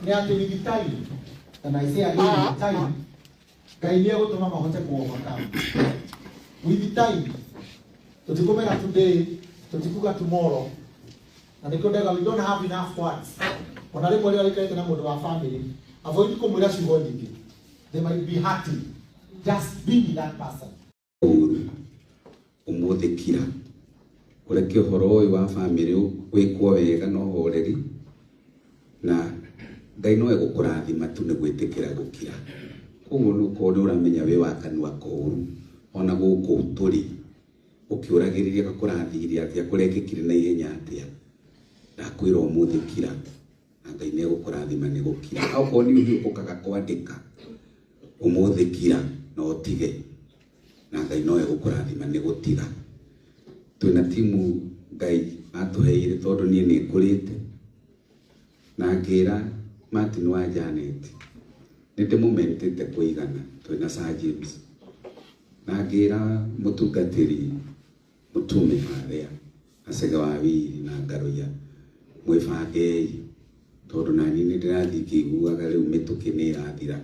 nĩ atĩ with time, and I say again with time, Ngai nĩ egũtũma mahote kũ overcome. With time, tũtikũmera today, tũtikuga tomorrow, na nĩkĩo ndauga we don't have enough words. Ona rĩmwe rĩrĩa ũikarĩte na mũndũ wa family, avoid kũmwĩra ciugo nyingĩ. They might be hurting. Just be with that person. Ũmũthĩ kira ũreke ũhoro ũyũ wa family wĩkwo wega na ũhoreri, na Ngai no egũkũrathima tu nĩ gwĩtĩkĩra gũkira. Koguo nĩ ũkorwo nĩ ũramenya wĩ wa kanua koru ona gũkũ tũrĩ ũkĩũragĩrĩria gakũrathire atĩa, kũrekĩkire na ihenya atĩa, ndakwĩra ũmũthĩ kira na Ngai nĩ egũkũrathima nĩ gũkira. Okorwo nĩ ũhiũkũkaga kwandĩka, ũmũthĩ kira na ũtige, Na Ngai no egũkũrathima nĩ gũtiga. Twĩna timu Ngai atũheire tondũ niĩ nĩ ngũrĩte na ngĩra Martin wa Janet nĩ ndĩmũmentĩte kũigana twĩna Sir James na ngĩra mũtungatĩri mũtume harĩa Acege wa Wiri na Ngaruiya mwĩbangei tondũ nani nĩ ndĩrathiĩ ngĩiguaga rĩu mĩtũkĩ nĩ ĩrathira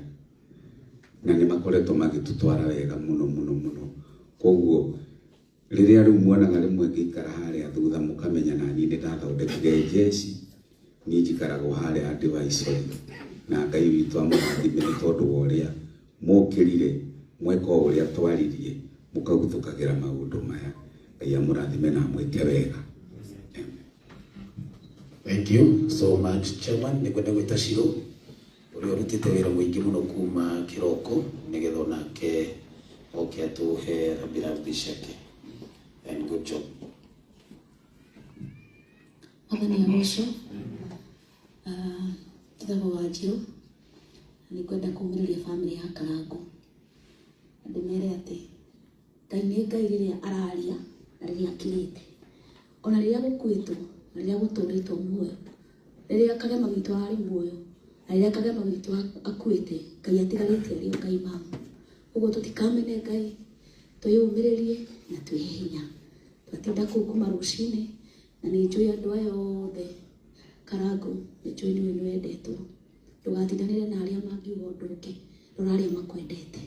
na nĩ makoretwo magĩtũtwara wega mũno mũno mũno. Koguo rĩrĩa rĩu muonaga rĩmwe ngĩikara harĩa thutha mũkamenya nani nĩ ndathondekire njeci, niĩ njikaragwo harĩa advisory na Ngai witũ amũrathime nĩ tondũ wa ũrĩa mũkĩrire mweka o ũrĩa twaririe mũkaguthũkagĩra maũndũ maya. Ngai amũrathime na amwĩke wega. Thank you so much, Chairman. Nĩngwenda gwĩta Shiro ũrĩa ũrutĩte wĩra mũingĩ mũno kuma kĩroko nĩgetha onake oke atũhe rambirambi ciake. And good job. Mwathani agocwo. Njĩtagwo Wanjirũ na nĩngwenda kũmĩrĩria bamĩrĩ ya Karangũ na ndĩmere atĩ Ngai nĩ Ngai rĩrĩa araria na rĩrĩa akirĩte, ona rĩrĩa gũkuĩtwo na rĩrĩa gũtũrĩtwo muoyo, rĩrĩa Kagema witũ ararĩ muoyo na rĩrĩa Kagema witũ akuĩte, Ngai atigarĩte arĩ o Ngai mama. Ũguo tũtikamene Ngai, twĩyũmĩrĩrie na twĩhe hinya. Twatinda kũu kuma rũcinĩ na nĩ njũĩ andũ aya othe Karangũ nĩ njũĩ nĩwe nĩwendetwo. Ndũgatindanĩre na arĩa mangiuga ũndũ ũngĩ, rora arĩa makwendete.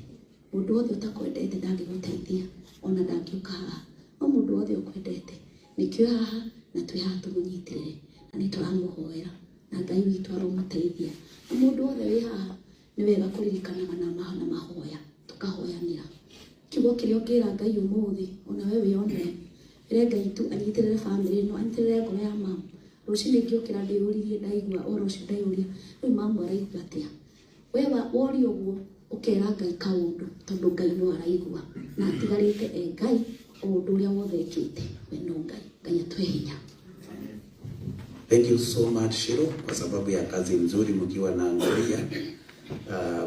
Mũndũ wothe ũtakwendete ndangĩgũteithia ona ndangĩũka haha, no mũndũ wothe ũkwendete nĩkĩo haha na twĩ haha tũmũnyitĩrĩre na nĩ tũramũhoera na Ngai witũ aromũteithia. Na mũndũ wothe wĩ haha nĩ wega kũririkanaga na mahoya, tũkahoyanĩra. Kiugo kĩrĩa ũngĩra Ngai ũmũthĩ ona we wĩonere, ĩre Ngai tu anyitĩrĩre bamĩrĩ ĩno, anyitĩrĩre ngoro ya mama. Rũcinĩ ngĩũkĩra ndĩyũririe ndaigua ũhoro ũcio ndeyũria rĩu mamu araigua atĩa? We woria ũguo ũkera Ngai kaũndũ tondũ Ngai no araigua na atigarĩte e Ngai o ũndũ ũrĩa wothe ekĩte we no Ngai. Ngai atũhe hinya. Thank you so much Shiro kwa sababu ya kazi nzuri mkiwa na Ngaruiya.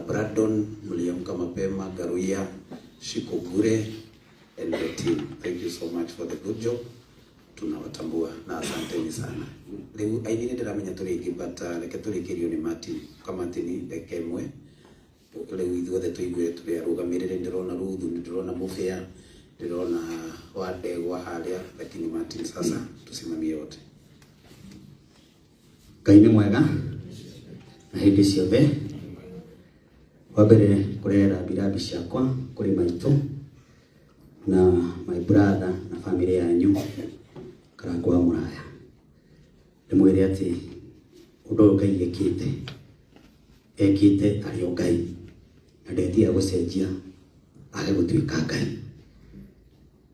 Brandon mliamka mapema, Ngaruiya, Shiko Gure and the team. Thank you so much for the good job. Tunawatambua na asanteni sana. Rĩu aini nĩ ndĩramenya tũrĩ aingĩ but reke tũrĩkĩrio nĩ Martin. Kwa Martin ndagĩka ĩmwe rĩu ithuothe tũigue tũrĩ arũgamĩrĩri. Ndĩrona Ruthu, ndĩrona Mũbĩa, ndĩrona Wandegwa harĩa, lakini Martin sasa tusimamie wote. Ngai nĩ mwega na hĩndĩ ciothe. Wa mbere kũrehera rambirambi ciakwa kũrĩ maitũ na my brother na family yanyu Karangũ wa Mũraya. Ndĩmwĩre atĩ ũndũ ũyũ Ngai ekĩte, ekĩte arĩ o Ngai na ndetiga gũcenjia age gũtuĩka Ngai.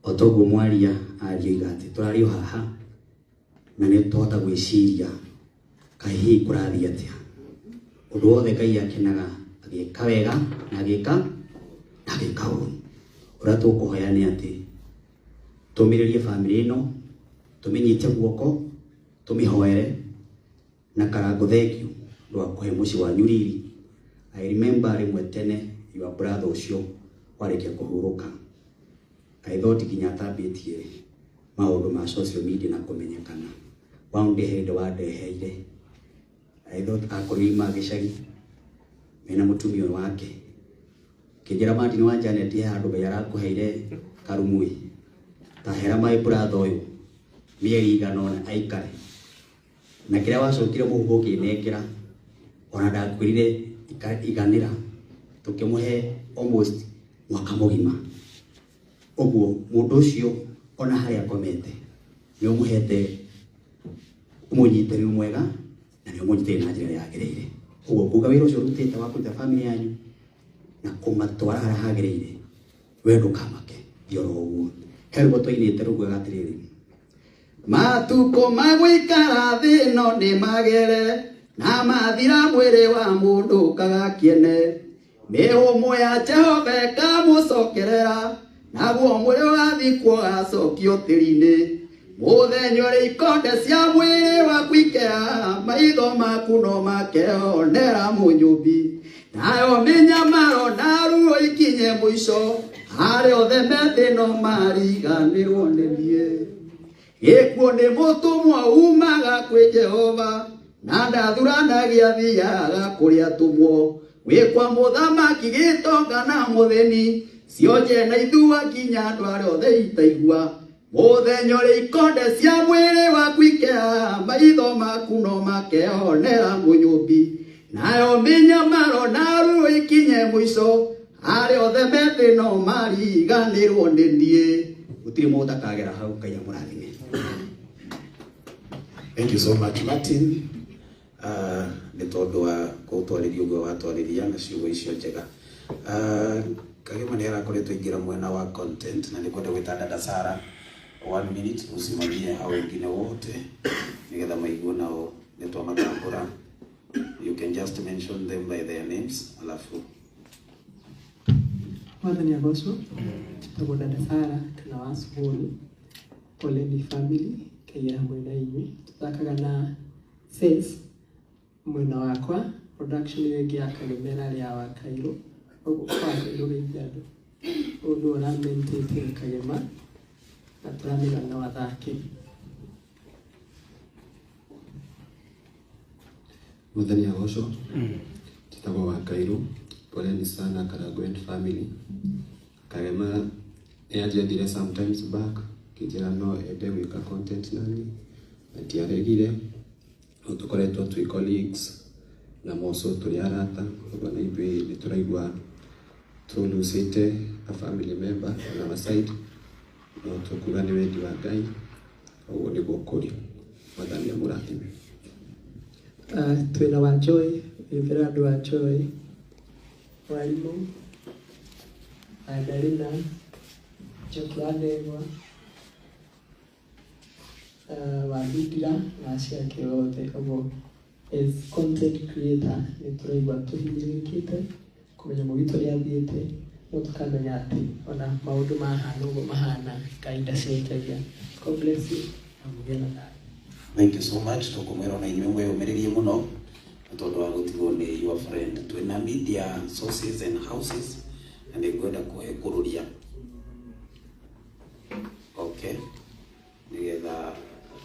O toguo mwaria aria oiga atĩ tũrario haha na nĩ tũhota gwĩciria kaĩ hihi kũrathiĩ atĩa. Ũndũ wothe Ngai akenaga agĩka wega na agĩka ũru. Ũrĩa tũkũhoya nĩ atĩ tũmĩrĩrie bamĩrĩ ĩno, tũmĩnyite guoko, tũmĩhoere na Karangũ thengiũ ndũ wa kũhe mũciĩ wanyu riri. I remember rĩmwe tene your brother ũcio warĩkia kũhurũka, I thought nginya atambĩtie maũndũ ma social media na kũmenyekana. Waundeheire wandeheire, I thought akorwo ima gĩcagi mena mũtumia ũyũ wake. Kĩnjĩra Martin wa Janet he handũ Ngai arakũheire karumui, ta hera my brother ũyũ mĩeri igana ũna aikare. Na kĩrĩa wacokire mũhuko ũkĩnengera ona ndakwĩrire iganĩra, tũkĩmũhe almost mwaka mũgima. Ũguo mũndũ ũcio ona harĩa akomete nĩ ũmũhete ũmũnyitĩrĩru mwega na nĩ ũmũnyitĩrĩire na njĩra ĩrĩa yagĩrĩire. Ũguo kuga wĩra ũcio ũrutĩte wa kũruta family yanyu na kũmatwara harĩa hagĩrĩire, we ndũkamake, thiĩ oro ũguo. He rwĩmbo twainĩte rũguaga atĩrĩrĩ, matukũ ma gũikara thĩ ĩno nĩ magere na mathira mwĩrĩ wa mũndũ ũkaga kĩene. Mĩhũmũ ya Jehova ĩkamũcokerera naguo mwĩrĩ ũgathikwo ũgacokio tĩri-inĩ. Mũthenya ũrĩa ikonde cia mwĩrĩ waku ikera, maitho maku no makeonera mũnyũmbi. Nayo mĩnyamaro na ruo ikinye mũico, Arĩa othe methĩ no mariganĩrwo nĩ niĩ. Gĩkuũ nĩ mũtũmwo umaga kwĩ Jehova, na ndathuranagia thiaga kũrĩa atũmwo. Wĩ kwa mũthamaki gĩtonga na mũthĩni, cionje na ithua nginya andũ arĩa othe itaigua. Mũthenya ũrĩa ikonde cia mwĩrĩ waku ikeha, maitho maku no makeonera mũnyũmbi. Nayo mĩnyamaro na ruo ikinye mũico, arĩa othe methĩ no mariganĩrwo nĩ niĩ. Gũtirĩ mũndũ ũtakagera hau. Ngai amũrathime. Thank you so much, Martin. Nĩ tondũ wa gũtwarĩria ũguo watwarĩria na ciugo icio njega. Kagema nĩ arakoretwo aingĩra mwena wa content na nĩngwenda gwĩta dada Sara one minute usimamie hao wengine wote nĩgetha maigue nao nĩ twamatambũra. You can just mention them by their names alafu Mwathani agocwo. Njĩtagwo dada Sara kana wa Suhuru. Poleni family, Ngai hamwe na inyuĩ. Tũthakaga na Sales mwena wakwa, production ĩyo ĩngĩ ya Kagema ĩrarĩ ya Wakairũ. Ũguo kwa Wakairũ geithia andũ. Ũyũ nĩwe ũramentĩte Kagema na tũramenya no athake. Mwathani agocwo. Njĩtagwo Wakairũ. Poleni sana Karangũ and family. Kagema nĩ anjethire sometimes back kĩnjĩra no ende gwĩka content nani na ndiaregire. No tũkoretwo twĩ colleagues na moco tũrĩ arata, ũguo na ithuĩ nĩ tũraigua tũlucĩte a family member on our side, no tũkuga nĩ wendi wa Ngai, ũguo nĩguo kũrĩ. Mwathani amũrathime. Twĩna wa Joy, wĩmbĩra andũ a Joy, mwarimũ, Andarina, Njoki wa Ndegwa, wa Ndindira na acio angĩ othe. Ũguo as content creator nĩ tũraigua tũhinyĩrĩrĩkĩte kũmenya mũgitũ ũrĩa athiĩte, no tũkamenya atĩ ona maũndũ mahana ũguo mahana, Ngai ndacenjagia. God bless you na mũgĩe na thayũ. Thank you so much. Tũkũmwĩra ona inyuĩ mwĩyũmĩrĩrie mũno nĩ tondũ wa gũtigwo nĩ your friend. Twĩna media sources and houses na nĩ ngwenda kũhe kũrũria. Okay. Nĩgetha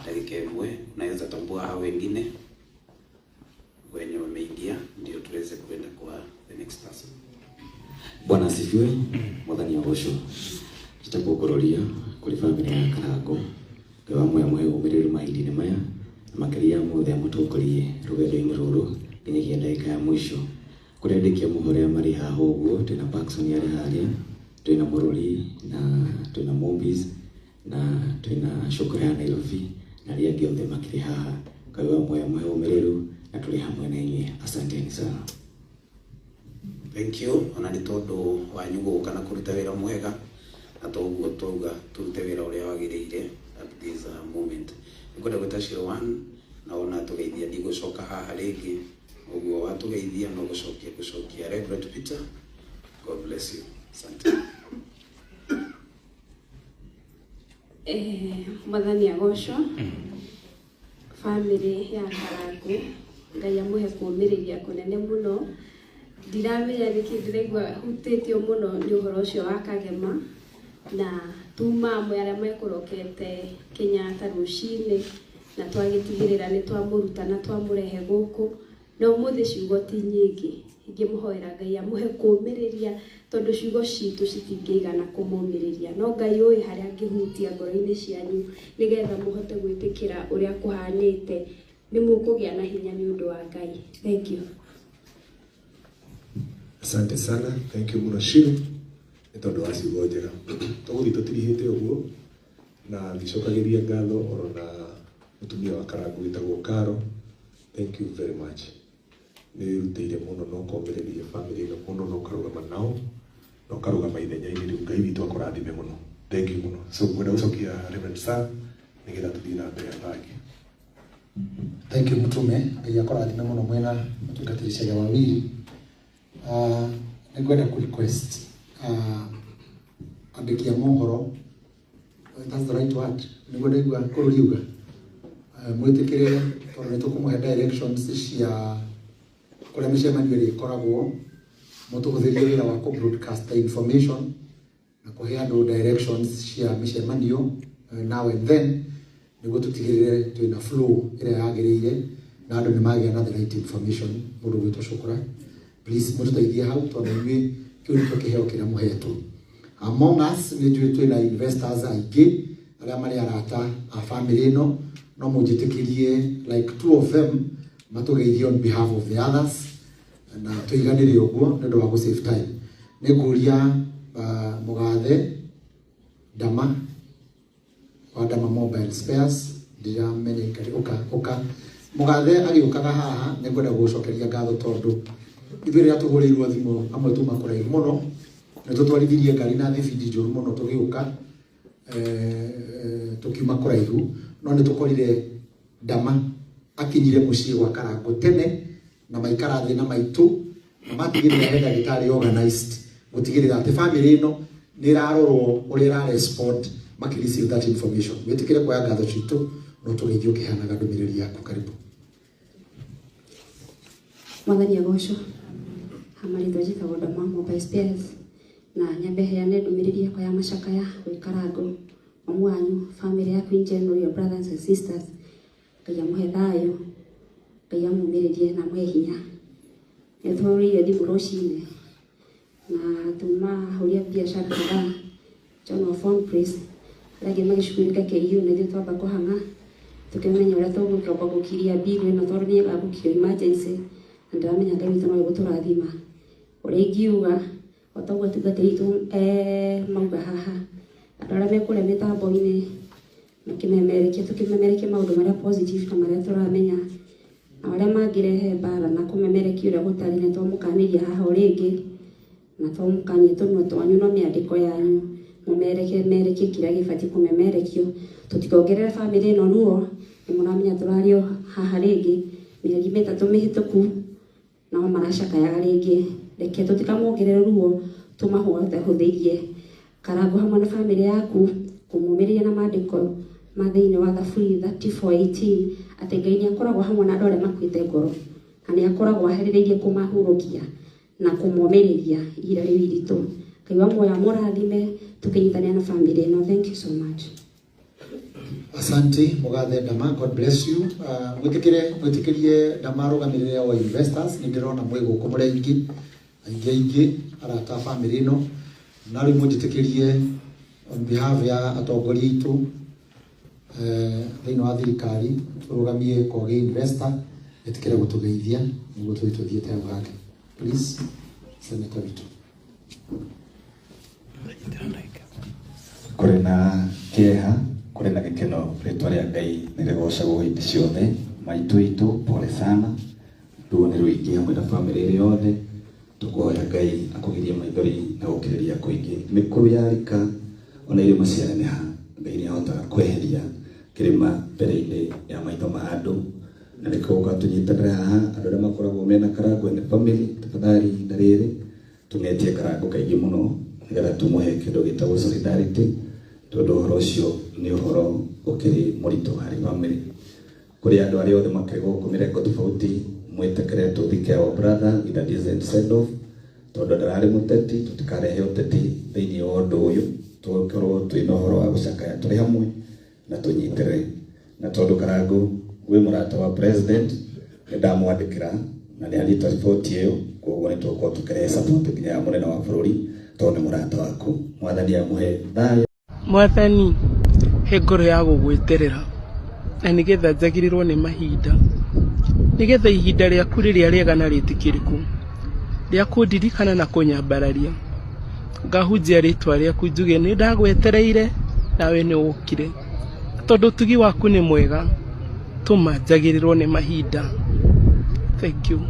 dakika ĩmwe unaweza tambua hao wengine wenye wameingia ndio tuweze kwenda kwa the next person. Bwana asifiwe. Mwathani agocwo. Njĩtagwo Ngũrũria kũrĩ family ya Karangũ. Ngai wa muoyo mũhe ũmĩrĩru mahinda-inĩ maya na makĩria mothe amũtongorie rũgendo-inĩ rũrũ nginyagia ndagĩka ya mũico. Kũrĩ andĩki a mohoro arĩa marĩ haha ũguo, twĩna Paxson arĩ harĩa, twĩna Mũrũri na twĩna Mombis na twĩna Shukra ya Nairobi na arĩa angĩ othe makĩrĩ haha. Ngai wa muoyo mũhe ũmĩrĩru na tũrĩ hamwe na inyuĩ. Asanteni sana. Thank you. Ona nĩ tondũ wanyu gũka na kũruta wĩra mwega na toguo twauga tũrute wĩra ũrĩa wagĩrĩire at this moment. Nĩngwenda gwĩta Shiro One na ona tũgeithia ndigũcoka haha rĩngĩ, ũguo watũgeithia no gũcokia gũcokia. Reverend Peter, God bless you. Asante. Mwathani agocwo. Family ya Karangũ, Ngai amũhe kũũmĩrĩria kũnene mũno. Ndiramenya nĩkĩ ndĩraigua hutĩtio mũno nĩ ũhoro ũcio wa Kagema na tuma amwe arĩa mekũrokete Kenyatta rũcinĩ na twagĩtigĩrĩra nĩ twamũruta na twamũrehe gũkũ. Na ũmũthĩ ciugo ti nyingĩ, ingĩmũhoera Ngai amũhe kũũmĩrĩria tondũ ciugo citũ citingĩigana kũmũmĩrĩria, no Ngai ũĩ harĩa angĩhutia ngoro-inĩ cianyu nĩgetha mũhote gwĩtĩkĩra ũrĩa kũhanĩte, nĩ mũkũgĩa na hinya nĩ ũndũ wa Ngai. Thank you. Asante sana, thank you mũno Shiru nĩ tondũ wa ciugo njega. Tũgũthiĩ tũtirihĩte ũguo na ngĩcokagĩria ngatho oro na mũtumia wa Karangũ wĩtagwo Karo. Thank you very much. Nĩ wĩrutĩire mũno na ũkomĩrĩria family ĩno mũno na ũkarũgama nao na ũkarũgama ithenya-inĩ rĩu. Ngai witũ akũrathime mũno. Thank you mũno. So ngwenda gũcokia Reverend Sir nĩgetha tũthiĩ na mbere athangi. Thank you mũtũme, Ngai akũrathime mũno mwena mũtungatĩri Chege wa Wili. Nĩngwenda kũ request andĩki a mohoro, that's the right word, nĩguo ndaigua kũrũriuga, mwĩtĩkĩre tondũ nĩ tũkũmũhe directions cia kũrĩa mĩcemanio ĩrĩa ĩkoragwo, mũtũhũthĩrie wĩra wa kũ broadcast the information Na kũhe andũ directions cia mĩcemanio now and then nĩguo tũtigĩrĩre twĩna flow ĩrĩa yagĩrĩire na andũ nĩ magĩa na the right information. Mũndũ gwĩtwo Shukura, please mũtũteithie hau tondũ inyuĩ kĩu nĩkĩo kĩheo kĩrĩa mũhetwo. Among us nĩ njũĩ twĩna investors aingĩ arĩa marĩ arata a family ĩno, no mũnjĩtĩkĩrie like two of them matũgeithie on behalf of the others na tũiganĩre ũguo nĩ ũndũ wa gũ save time. Nĩ ngũria mũgathe Dama wa Dama Mobile Spares, ndiramenya ikari ũka ũka mũgathe agĩũkaga haha. Nĩ ngwenda gũgũcokeria ngatho tondũ ithuĩ rĩrĩa tũhũrĩirwo thimũ amwe tuma kũraihu mũno nĩ tũtwarithirie ngari na thibindi njũru mũno tũgĩũka, tũkiuma kũraihu, no nĩ tũkorire Dama akinyire mũciĩ gwa Karangũ tene na maikara thĩ na maitũ na matigĩrĩra he ndagĩtarĩ organized gũtigĩrĩra atĩ family ĩno nĩ ĩrarorwo ũrĩa ĩra respond makĩ receive that information. Wĩtĩkĩre kuoya ngatho citũ no tũgeithio ũkĩheanaga ndũmĩrĩri yaku. Karibu. Mwathani agocwo. Hamarĩtwa njĩtagwo Dama Mobile Spares na nyambe heane ndũmĩrĩri yakwa ya macakaya gwĩ Karangũ, mamu wanyu, family yaku in general, your brothers and sisters. Ngai amũhe thayũ, Ngai amũmĩrĩrie na amũhe hinya. Nĩ tũhũrĩire thimũ rũcinĩ na tuma ahũri a biacara kadhaa John wa Phone Place, arĩa angĩ magĩcukurĩka KU, na ithuĩ twamba kũhang'a tũkĩmenya ũrĩa tũgũkĩamba gũkiria bill ĩno tondũ nĩ ĩgagũkirio emergency, na ndĩramenya Ngai witũ no egũtũrathima. Ũrĩa ingiuga o ta ũguo atungatĩri aitũ mauga haha, andũ arĩa me kũrĩa mĩtambo-inĩ makĩmemerekia, tũkĩmemerekia maũndũ marĩa positive na marĩa tũramenya, na arĩa mangĩrehe mbara na kũmemerekia ũrĩa gũtarĩ, nĩ twamũkanĩria haha o rĩngĩ na twamũkania tũnua twanyu no mĩandĩko yanyu mũmereke merekie kĩrĩa gĩbatiĩ kũmemerekio, tũtikongerere bamĩrĩ ĩno ruo. Nĩ mũramenya tũrario haha rĩngĩ mĩeri 3 mĩhĩtũku nao maracakayaga rĩngĩ. Reke tũtikamongerere ruo, tũmahũthĩrie. Karangũ hamwe na bamĩrĩ yaku kũmũmĩrĩria na maandĩko ma thĩinĩ wa Thaburi 34:18 atĩ Ngai nĩ akoragwo hamwe na andũ arĩa makuĩte ngoro na nĩ akoragwo aherĩrĩirie kũmahurũkia na kũmomĩrĩria ihinda rĩu iritũ. Ngai wa muoyo amũrathime tũkĩnyitanĩra na bamĩrĩ ĩno. Thank you so much. Asante mũgathe Dama, God bless you. Mwĩtĩkĩre mwĩtĩkĩrie Dama arũgamĩrĩre o investors. Nĩ ndĩrona mwĩ gũkũ mũrĩ aingĩ aingĩ aingĩ arata a family ĩno, na rĩu mũnjĩtĩkĩrie on behalf ya atongoria aitũ thĩinĩ wa thirikari tũrũgamie Kogi investor ĩtĩkĩre gũtũgeithia nĩguo tũthiĩ tũthiĩte hau hangĩ. Please, senator witũ. Kũrĩ na kĩeha, kũrĩ na gĩkeno, rĩtwa rĩa Ngai nĩ rĩgocagwo hĩndĩ ciothe. Maitũ itũ, pole sana, ruo nĩ rũingĩ hamwe na bamĩrĩ ĩrĩ yothe. Tũkũhoya Ngai akũgirie maithori na gũkirĩrĩria kũingĩ. Mĩkuru ya rika ona irĩma cianeneha, Ngai nĩ ahotaga kweheria kĩrĩma mbere-inĩ ya maitho ma andũ, na nĩkĩo gũka tũnyitanĩre haha andũ arĩa makoragwo mena Karangũ and family. Tafadhali ihinda rĩrĩ tũnetie Karangũ kaingĩ mũno nĩgetha tũmũhe kĩndũ gĩtagwo solidarity, tondũ ũhoro ũcio nĩ ũhoro ũkĩrĩ mũritũ harĩ family. Kũrĩ andũ arĩa othe makĩrĩ gũkũ mĩrengo tofauti, mwĩtĩkĩre tũthike our brother with a decent send off, tondũ ndararĩ mũteti. Tũtikarehe ũteti thĩinĩ wa ũndũ ũyũ, tũkorwo twĩna ũhoro wa gũcakaya tũrĩ hamwe na tũnyitĩrĩre. Na tondũ Karangũ wĩ mũrata wa president, nĩ ndamwandĩkĩra na nĩ anyita riboti ĩyo, koguo nĩ tũgũkorwo tũkĩrehe support nginya ya mũnene wa bũrũri tondũ nĩ mũrata waku. Mwathani amũhe thayũ. Mwathani, he ngoro ya gũgwĩterera na nĩgetha njagĩrĩrwo nĩ mahinda, nĩgetha ihinda rĩaku rĩrĩa rĩega na rĩtĩkĩrĩku rĩa kũndirikana na kũnyambararia ngahunjia rĩtwa rĩaku njuge nĩ ndagwetereire nawe nĩ wokire, tondũ ũtugi waku nĩ mwega, tũma njagĩrĩrwo nĩ mahinda. Thank you.